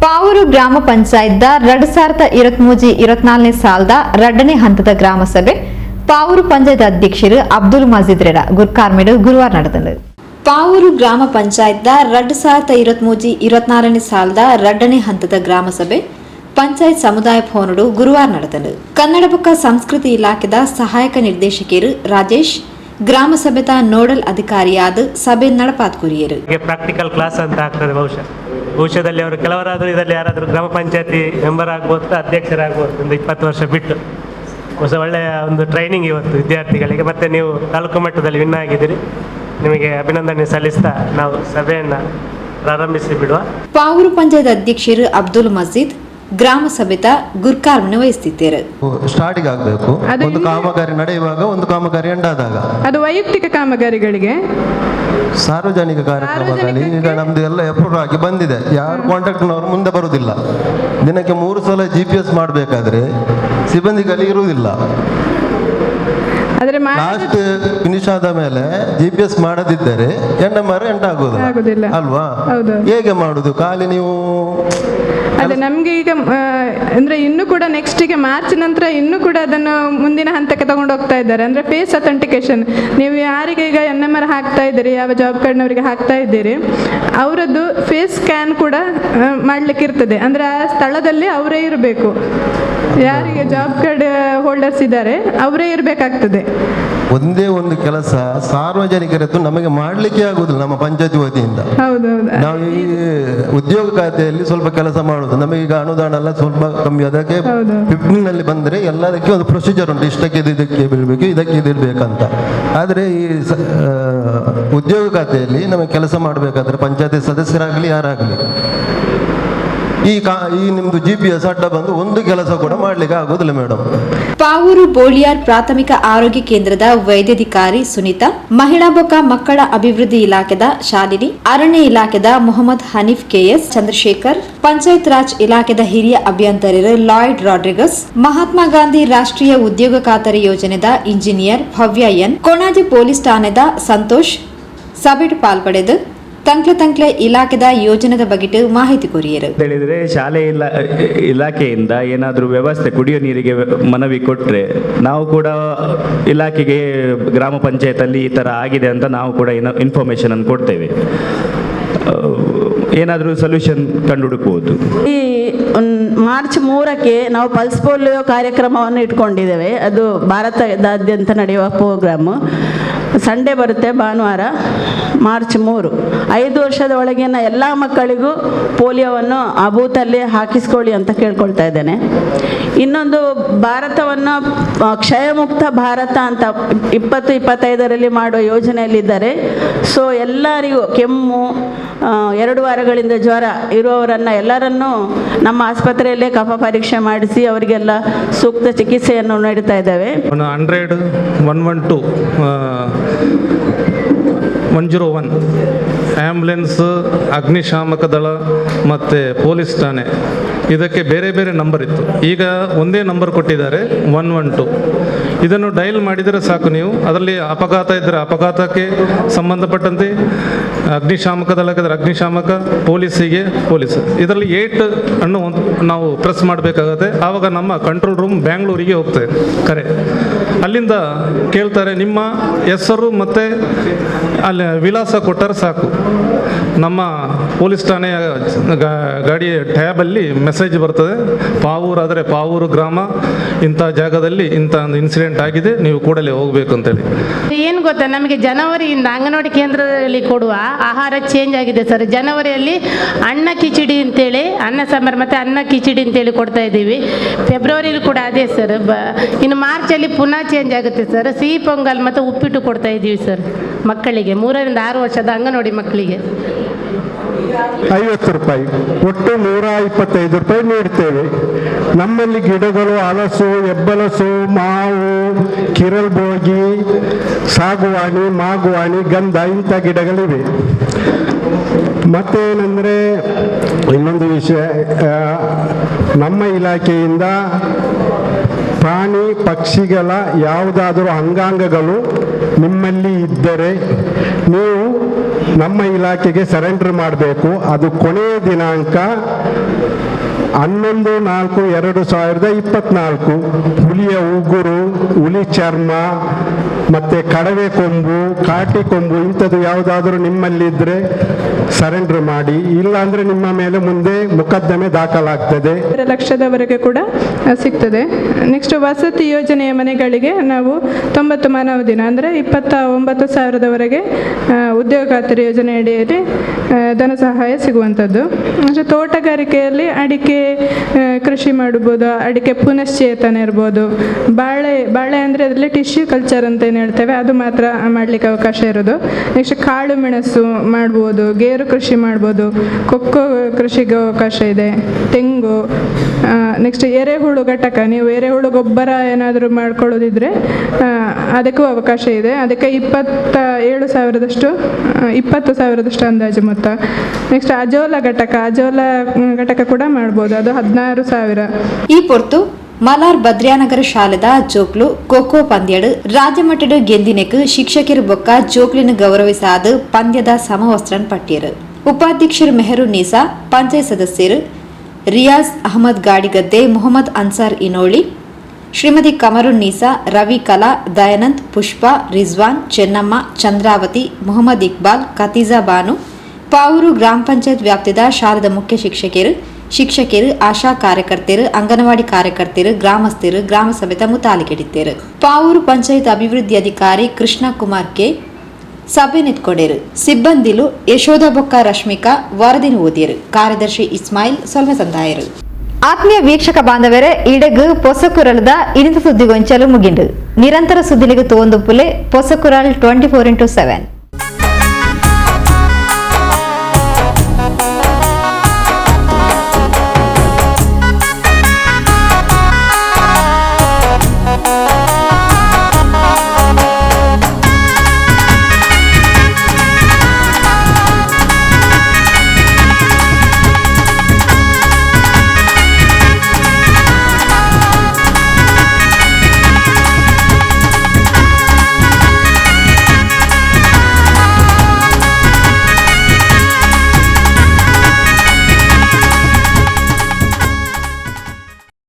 ಪಾವೂರು ಗ್ರಾಮ ಪಂಚಾಯತ್ದ 2023-24ನೇ ಸಾಲದ 2ನೇ ಹಂತದ ಗ್ರಾಮ ಸಭೆ ಪಾವೂರು ಪಂಚಾಯತ್ ಅಧ್ಯಕ್ಷರು ಅಬ್ದುಲ್ ಮಜೀದ್ ರೆಡ ಗುರ್ಕಾರ್ಮೇಡು ಗುರುವಾರ ನಡೆದನು. ಪಾವೂರು ಗ್ರಾಮ ಪಂಚಾಯತ್ದ 2023-24ನೇ ಸಾಲದ 2ನೇ ಹಂತದ ಗ್ರಾಮ ಸಭೆ ಪಂಚಾಯತ್ ಸಮುದಾಯ ಭವನಡು ಗುರುವಾರ ನಡೆದನು. ಕನ್ನಡ ಬೊಕ್ಕ ಸಂಸ್ಕೃತಿ ಇಲಾಖೆದ ಸಹಾಯಕ ನಿರ್ದೇಶಕರು ರಾಜೇಶ್ ಗ್ರಾಮ ಸಭೆತ ನೋಡಲ್ ಅಧಿಕಾರಿಯಾದ ಸಭೆ ನಡಪಾತ್ ಕುರಿಯರು. ಪ್ರಾಕ್ಟಿಕಲ್ ಕ್ಲಾಸ್ ಅಂತ ಆಗ್ತದೆ. ಭವಿಷ್ಯದಲ್ಲಿ ಅವರು ಕೆಲವರಾದರೂ ಇದರಲ್ಲಿ ಯಾರಾದರೂ ಗ್ರಾಮ ಪಂಚಾಯತಿ ಮೆಂಬರ್ ಆಗ್ಬೋದು, ಅಧ್ಯಕ್ಷರಾಗ್ಬೋದು ಒಂದು 20 ವರ್ಷ ಬಿಟ್ಟು. ಹೊಸ ಒಳ್ಳೆಯ ಒಂದು ಟ್ರೈನಿಂಗ್ ಇವತ್ತು ವಿದ್ಯಾರ್ಥಿಗಳಿಗೆ. ಮತ್ತು ನೀವು ತಾಲೂಕು ಮಟ್ಟದಲ್ಲಿ ವಿನ್ ಆಗಿದ್ದೀರಿ, ನಿಮಗೆ ಅಭಿನಂದನೆ ಸಲ್ಲಿಸ್ತಾ ನಾವು ಸಭೆಯನ್ನು ಪ್ರಾರಂಭಿಸಿ ಬಿಡುವ. ಪಾವೂರು ಪಂಚಾಯತ್ ಅಧ್ಯಕ್ಷರು ಅಬ್ದುಲ್ ಮಜೀದ್ ಗ್ರಾಮ ಸಭೆತ ಗುರ್ಕಾರ್ಮನೆ ವಹಿಸುತ್ತಿದ್ದಾರೆ. ಸ್ಟಾರ್ಟಿಂಗ್ ಆಗಬೇಕು, ಒಂದು ಕಾಮಗಾರಿ ನಡೆಯುವಾಗ ಒಂದು ಕಾಮಗಾರಿ ಎಂಡಾದಾಗ ಅದು ವೈಯಕ್ತಿಕ ಕಾಮಗಾರಿಗಳಿಗೆ, ಸಾರ್ವಜನಿಕ ಕಾರ್ಯಕ್ರಮದಲ್ಲಿ ಈಗ ನಮ್ದು ಎಲ್ಲ ಅಪ್ರೂವ್ ಆಗಿ ಬಂದಿದೆ. ಯಾರು ಕಾಂಟ್ರಾಕ್ಟ್ನವರು ಮುಂದೆ ಬರುವುದಿಲ್ಲ. ದಿನಕ್ಕೆ 3 ಸಲ GPS ಮಾಡಬೇಕಾದ್ರೆ ಸಿಬ್ಬಂದಿಗಳು ಇರುವುದಿಲ್ಲ. ಲಾಸ್ಟ್ ಫಿನಿಶ್ ಆದ ಮೇಲೆ GPS ಮಾಡದಿದ್ದರೆ NMR ಎಂಟ್ ಆಗುದಿಲ್ಲ ಅಲ್ವಾ? ಹೇಗೆ ಮಾಡುದು ಖಾಲಿ ನೀವು? ಅದೇ ನಮಗೆ ಈಗ ಅಂದರೆ ಇನ್ನೂ ಕೂಡ ನೆಕ್ಸ್ಟಿಗೆ ಮಾರ್ಚ್ ನಂತರ ಇನ್ನೂ ಕೂಡ ಅದನ್ನು ಮುಂದಿನ ಹಂತಕ್ಕೆ ತಗೊಂಡು ಹೋಗ್ತಾ ಇದ್ದಾರೆ. ಅಂದರೆ ಫೇಸ್ ಅಥೆಂಟಿಕೇಶನ್, ನೀವು ಯಾರಿಗೆ ಈಗ NMR ಹಾಕ್ತಾ ಇದ್ದೀರಿ, ಯಾವ ಜಾಬ್ ಕಾರ್ಡ್ನವರಿಗೆ ಹಾಕ್ತಾ ಇದ್ದೀರಿ, ಅವರದ್ದು ಫೇಸ್ ಸ್ಕ್ಯಾನ್ ಕೂಡ ಮಾಡಲಿಕ್ಕೆ ಇರ್ತದೆ. ಅಂದರೆ ಆ ಸ್ಥಳದಲ್ಲಿ ಅವರೇ ಇರಬೇಕು, ಯಾರಿಗೆ job card holders ಇದ್ದಾರೆ ಅವರೇ ಇರಬೇಕಾಗ್ತದೆ. ಒಂದೇ ಒಂದು ಕೆಲಸ ಸಾರ್ವಜನಿಕರದ್ದು ನಮಗೆ ಮಾಡಲಿಕ್ಕೆ ಆಗುದಿಲ್ಲ ನಮ್ಮ ಪಂಚಾಯತಿ ವತಿಯಿಂದ. ನಾವು ಈ ಉದ್ಯೋಗ ಖಾತೆಯಲ್ಲಿ ಸ್ವಲ್ಪ ಕೆಲಸ ಮಾಡುದು, ನಮಗೆ ಅನುದಾನ ಎಲ್ಲ ಸ್ವಲ್ಪ ಕಮ್ಮಿ. ಅದಕ್ಕೆ ಪಿಪ್ನಲ್ಲಿ ಬಂದ್ರೆ ಎಲ್ಲದಕ್ಕೆ ಒಂದು ಪ್ರೊಸೀಜರ್ ಉಂಟು, ಇಷ್ಟಕ್ಕೆ ಇದು ಇದಕ್ಕೆ ಬೀಳ್ಬೇಕು, ಇದಕ್ಕೆ ಇದು ಇರ್ಬೇಕಂತ. ಆದರೆ ಈ ಉದ್ಯೋಗ ಖಾತೆಯಲ್ಲಿ ನಮಗೆ ಕೆಲಸ ಮಾಡಬೇಕಾದ್ರೆ ಪಂಚಾಯತಿ ಸದಸ್ಯರಾಗಲಿ ಯಾರಾಗಲಿ ಈ ನಿಮ್ದು GPS ಅಡ್ಡ ಬಂದು ಒಂದು ಕೆಲಸ ಕೂಡ ಮಾಡ್ಲಿಕ್ಕೆ ಆಗುದಿಲ್ಲ ಮೇಡಮ್. ಪಾವೂರು ಬೋಳಿಯಾರ್ ಪ್ರಾಥಮಿಕ ಆರೋಗ್ಯ ಕೇಂದ್ರದ ವೈದ್ಯಾಧಿಕಾರಿ ಸುನೀತಾ, ಮಹಿಳಾ ಬೊಕ್ಕ ಮಕ್ಕಳ ಅಭಿವೃದ್ಧಿ ಇಲಾಖೆದ ಶಾಲಿನಿ, ಅರಣ್ಯ ಇಲಾಖೆದ ಮೊಹಮ್ಮದ್ ಹನೀಫ್ ಕೆಎಸ್ ಚಂದ್ರಶೇಖರ್, ಪಂಚಾಯತ್ ರಾಜ್ ಇಲಾಖೆದ ಹಿರಿಯ ಅಭಿಯಂತರರು ಲಾಯ್ಡ್ ರಾಡ್ರಿಗಸ್, ಮಹಾತ್ಮ ಗಾಂಧಿ ರಾಷ್ಟ್ರೀಯ ಉದ್ಯೋಗ ಖಾತರಿ ಯೋಜನೆದ ಇಂಜಿನಿಯರ್ ಭವ್ಯ ಎನ್, ಕೊಣಾಜೆ ಪೊಲೀಸ್ ಠಾಣೆದ ಸಂತೋಷ್ ಸಭೆಟ್ ಪಾಲ್ಪಡೆದು ತಂಕ್ಲೆ ತಂಕ್ಲೆ ಇಲಾಖೆದ ಯೋಜನೆದ ಬಗ್ಗೆ ಮಾಹಿತಿ ಕೋರಿಯರು. ಹೇಳಿದರೆ ಶಾಲೆ ಇಲಾಖೆಯಿಂದ ಏನಾದರೂ ವ್ಯವಸ್ಥೆ ಕುಡಿಯೋ ನೀರಿಗೆ ಮನವಿ ಕೊಟ್ಟರೆ ನಾವು ಕೂಡ ಇಲಾಖೆಗೆ ಗ್ರಾಮ ಪಂಚಾಯತಲ್ಲಿ ಈ ಥರ ಆಗಿದೆ ಅಂತ ನಾವು ಕೂಡ ಇನ್ಫಾರ್ಮೇಷನ್ ಅನ್ನು ಕೊಡ್ತೇವೆ. ಏನಾದರೂ ಸೊಲ್ಯೂಷನ್ ಕಂಡುಹುಡುಕಬಹುದು. ಈ ಮಾರ್ಚ್ 3ಕ್ಕೆ ನಾವು ಪಲ್ಸ್ ಪೋಲಿಯೋ ಕಾರ್ಯಕ್ರಮವನ್ನು ಇಟ್ಕೊಂಡಿದ್ದೇವೆ. ಅದು ಭಾರತದಾದ್ಯಂತ ನಡೆಯುವ ಪ್ರೋಗ್ರಾಮು. ಸಂಡೇ ಬರುತ್ತೆ, ಭಾನುವಾರ, ಮಾರ್ಚ್ 3. 5 ವರ್ಷದ ಒಳಗಿನ ಎಲ್ಲ ಮಕ್ಕಳಿಗೂ ಪೋಲಿಯೋವನ್ನು ಆ ಬೂತಲ್ಲಿ ಹಾಕಿಸ್ಕೊಳ್ಳಿ ಅಂತ ಕೇಳ್ಕೊಳ್ತಾ ಇದ್ದೇನೆ. ಇನ್ನೊಂದು, ಭಾರತವನ್ನು ಕ್ಷಯಮುಕ್ತ ಭಾರತ ಅಂತ 2025ರಲ್ಲಿ ಮಾಡುವ ಯೋಜನೆಯಲ್ಲಿದ್ದಾರೆ. ಸೊ ಎಲ್ಲರಿಗೂ ಕೆಮ್ಮು, 2 ವಾರಗಳಿಂದ ಜ್ವರ ಇರುವವರನ್ನು ಎಲ್ಲರನ್ನೂ ನಮ್ಮ ಆಸ್ಪತ್ರೆಯಲ್ಲೇ ಕಫ ಪರೀಕ್ಷೆ ಮಾಡಿಸಿ ಅವರಿಗೆಲ್ಲ ಸೂಕ್ತ ಚಿಕಿತ್ಸೆಯನ್ನು ನೀಡುತ್ತಾ ಇದ್ದೇವೆ. 100 112 101 ambulance, ಅಗ್ನಿಶಾಮಕ ದಳ ಮತ್ತು ಪೊಲೀಸ್ ಠಾಣೆ, ಇದಕ್ಕೆ ಬೇರೆ ಬೇರೆ ನಂಬರ್ ಇತ್ತು. ಈಗ ಒಂದೇ ನಂಬರ್ ಕೊಟ್ಟಿದ್ದಾರೆ, 112. ಇದನ್ನು ಡಯಲ್ ಮಾಡಿದರೆ ಸಾಕು. ನೀವು ಅದರಲ್ಲಿ ಅಪಘಾತ ಇದ್ದರೆ ಅಪಘಾತಕ್ಕೆ ಸಂಬಂಧಪಟ್ಟಂತೆ, ಅಗ್ನಿಶಾಮಕ ದಳಕ್ಕೆ ಅಗ್ನಿಶಾಮಕ, ಪೊಲೀಸಿಗೆ ಪೊಲೀಸ್. ಇದರಲ್ಲಿ 8 ಅನ್ನು ನಾವು ಪ್ರೆಸ್ ಮಾಡಬೇಕಾಗತ್ತೆ. ಆವಾಗ ನಮ್ಮ ಕಂಟ್ರೋಲ್ ರೂಮ್ ಬ್ಯಾಂಗ್ಳೂರಿಗೆ ಹೋಗ್ತದೆ ಕರೆ. ಅಲ್ಲಿಂದ ಕೇಳ್ತಾರೆ ನಿಮ್ಮ ಹೆಸರು ಮತ್ತು ಅಲ್ಲಿ ವಿಳಾಸ ಕೊಟ್ಟರೆ ಸಾಕು. ನಮ್ಮ ಪೊಲೀಸ್ ಠಾಣೆಯ ಗಾಡಿಯ ಟ್ಯಾಬಲ್ಲಿ ಮೆಸೇಜ್ ಬರ್ತದೆ, ಪಾವೂರು ಆದರೆ ಪಾವೂರು ಗ್ರಾಮ, ಇಂಥ ಜಾಗದಲ್ಲಿ ಇಂಥ ಒಂದು ಇನ್ಸಿಡೆಂಟ್ ಆಗಿದೆ, ನೀವು ಕೂಡಲೇ ಹೋಗಬೇಕು ಅಂತೇಳಿ. ಏನು ಗೊತ್ತಾ, ನಮಗೆ ಜನವರಿಯಿಂದ ಅಂಗನವಾಡಿ ಕೇಂದ್ರದಲ್ಲಿ ಕೊಡುವ ಆಹಾರ ಚೇಂಜ್ ಆಗಿದೆ ಸರ್. ಜನವರಿಯಲ್ಲಿ ಅನ್ನ ಕಿಚಡಿ ಅಂತೇಳಿ, ಅನ್ನ ಸಾಂಬಾರು ಮತ್ತು ಅನ್ನ ಕಿಚಡಿ ಅಂತೇಳಿ ಕೊಡ್ತಾ ಇದ್ದೀವಿ. ಫೆಬ್ರವರಿಯಲ್ಲಿ ಕೂಡ ಅದೇ ಸರ್. ಇನ್ನು ಮಾರ್ಚಲ್ಲಿ ಪುನಃ ಚೇಂಜ್ ಆಗುತ್ತೆ ಸರ್. ಸಿಹಿ ಪೊಂಗಲ್ ಮತ್ತು ಉಪ್ಪಿಟ್ಟು ಕೊಡ್ತಾ ಇದ್ದೀವಿ ಸರ್ ಮಕ್ಕಳಿಗೆ, 3 ರಿಂದ 6 ವರ್ಷದ ಅಂಗನವಾಡಿ ಮಕ್ಕಳಿಗೆ. 50 ರೂಪಾಯಿ, ಒಟ್ಟು 125 ರೂಪಾಯಿ ನೀಡ್ತೇವೆ. ನಮ್ಮಲ್ಲಿ ಗಿಡಗಳು ಹಲಸು, ಹೆಬ್ಬಲಸು, ಮಾವು, ಕಿರಲ್ಬೋಗಿ, ಸಾಗುವಾಣಿ, ಮಾಗುವಾಣಿ, ಗಂಧ ಇಂಥ ಗಿಡಗಳಿವೆ. ಮತ್ತೇನೆಂದರೆ ಇನ್ನೊಂದು ವಿಷಯ, ನಮ್ಮ ಇಲಾಖೆಯಿಂದ ಪ್ರಾಣಿ ಪಕ್ಷಿಗಳ ಯಾವುದಾದರೂ ಅಂಗಾಂಗಗಳು ನಿಮ್ಮಲ್ಲಿ ಇದ್ದರೆ ನೀವು ನಮ್ಮ ಇಲಾಖೆಗೆ ಸರೆಂಡರ್ ಮಾಡಬೇಕು. ಅದು ಕೊನೆಯ ದಿನಾಂಕ 11/4/2024. ಹುಲಿಯ ಉಗುರು, ಹುಲಿ ಚರ್ಮ ಮತ್ತು ಕಡವೆ ಕೊಂಬು, ಕಾಟಿ ಕೊಂಬು ಇಂಥದ್ದು ಯಾವುದಾದ್ರೂ ನಿಮ್ಮಲ್ಲಿದ್ದರೆ ಸರೆಂಡರ್ ಮಾಡಿ, ಇಲ್ಲಾಂದರೆ ನಿಮ್ಮ ಮೇಲೆ ಮುಂದೆ ಮೊಕದ್ದಮೆ ದಾಖಲಾಗ್ತದೆ. 2 ಲಕ್ಷದವರೆಗೆ ಕೂಡ ಸಿಗ್ತದೆ. ನೆಕ್ಸ್ಟ್ ವಸತಿ ಯೋಜನೆಯ ಮನೆಗಳಿಗೆ ನಾವು 90 ಮಾನವ ದಿನ ಅಂದರೆ 29,000ದವರೆಗೆ ಉದ್ಯೋಗ ಖಾತರಿ ಯೋಜನೆ ಅಡಿಯಲ್ಲಿ ಧನ ಸಹಾಯ ಸಿಗುವಂಥದ್ದು. ಅಂದರೆ ತೋಟಗಾರಿಕೆಯಲ್ಲಿ ಅಡಿಕೆ ಕೃಷಿ ಮಾಡ್ಬೋದು, ಅಡಿಕೆ ಪುನಶ್ಚೇತನ ಇರ್ಬೋದು, ಬಾಳೆ ಬಾಳೆ ಅಂದರೆ ಅದರಲ್ಲಿ ಟಿಶ್ಯೂ ಕಲ್ಚರ್ ಅಂತ ಏನು ಹೇಳ್ತೇವೆ ಅದು ಮಾತ್ರ ಮಾಡಲಿಕ್ಕೆ ಅವಕಾಶ ಇರೋದು. ನೆಕ್ಸ್ಟ್ ಕಾಳು ಮೆಣಸು ಮಾಡ್ಬೋದು, ಗೇರು ಕೃಷಿ ಮಾಡ್ಬೋದು, ಕೊಕ್ಕೋ ಕೃಷಿಗೆ ಅವಕಾಶ ಇದೆ, ತೆಂಗು. ನೆಕ್ಸ್ಟ್ ಎರೆಹುಳು ಘಟಕ, ನೀವು ಎರೆಹುಳು ಗೊಬ್ಬರ ಏನಾದರೂ ಮಾಡ್ಕೊಳ್ಳೋದಿದ್ರೆ ಅದಕ್ಕೂ ಅವಕಾಶ ಇದೆ. ಅದಕ್ಕೆ 27,000ದಷ್ಟು 20,000ದಷ್ಟು ಅಂದಾಜು ಮೊತ್ತ. ನೆಕ್ಸ್ಟ್ ಅಜೋಲಾ ಘಟಕ, ಅಜೋಲಾ ಘಟಕ ಕೂಡ ಮಾಡ್ಬೋದು, ಅದು 16,000. ಈ ಪೊರ್ತು ಮಲಾರ್ ಬದ್ರ್ಯಾನಗರ ಶಾಲೆದ ಜೋಕ್ಲು ಖೋಖೋ ಪಂದ್ಯಡು ರಾಜ್ಯಮಟ್ಟದ ಗೆಂದಿನೆಕ್ ಶಿಕ್ಷಕರು ಬೊಕ್ಕ ಜೋಕ್ಲಿನ ಗೌರವಿಸಾದ ಪಂದ್ಯದ ಸಮವಸ್ತ್ರನ್ ಪಟ್ಟಿಯರು. ಉಪಾಧ್ಯಕ್ಷರು ಮೆಹರು ನೀಸಾ, ಪಂಚಾಯತ್ ಸದಸ್ಯರು ರಿಯಾಜ್ ಅಹಮದ್ ಗಾಡಿಗದ್ದೆ, ಮೊಹಮ್ಮದ್ ಅನ್ಸಾರ್ ಇನೋಳಿ, ಶ್ರೀಮತಿ ಕಮರುನ್ ನೀಸಾ, ರವಿ ಕಲಾ, ದಯಾನಂದ್, ಪುಷ್ಪಾ, ರಿಜ್ವಾನ್, ಚೆನ್ನಮ್ಮ, ಚಂದ್ರಾವತಿ, ಮೊಹಮ್ಮದ್ ಇಕ್ಬಾಲ್, ಖತೀಜಾ ಬಾನು, ಪಾವೂರು ಗ್ರಾಮ ಪಂಚಾಯತ್ ವ್ಯಾಪ್ತಿದ ಶಾಲೆದ ಮುಖ್ಯ ಶಿಕ್ಷಕಿಯರು, ಶಿಕ್ಷಕಿಯರು, ಆಶಾ ಕಾರ್ಯಕರ್ತೆಯರು, ಅಂಗನವಾಡಿ ಕಾರ್ಯಕರ್ತೆಯರು, ಗ್ರಾಮಸ್ಥರು, ಗ್ರಾಮ ಸಭೆತ ಮುತಾಲಿಕೆಡಿತ್ತೇರು. ಪಾವೂರು ಪಂಚಾಯತ್ ಅಭಿವೃದ್ಧಿ ಅಧಿಕಾರಿ ಕೃಷ್ಣ ಕುಮಾರ್ ಕೆ ಸಭೆ ನಿತ್ಕೊಂಡೇರು. ಸಿಬ್ಬಂದಿಲು ಯಶೋಧ ಬೊಕ್ಕ ರಶ್ಮಿಕಾ ವರದಿನ ಓದಿಯರು. ಕಾರ್ಯದರ್ಶಿ ಇಸ್ಮಾಯಿಲ್ ಸೊಲ್ಮೆ ಸಂದಾಯರು. ಆತ್ಮೀಯ ವೀಕ್ಷಕ ಬಾಂಧವರೇ, ಇಡಗು ಪೊಸಕುರಳದ ಇನಿತ ಸುದ್ದಿಗೊಂಚಲು ಮುಗಿಂಡು. ನಿರಂತರ ಸುದ್ದಿಲಿಗೆ ತೋಂದು ಪುಲೆ ಪೊಸಕುರಲ್ 24x7.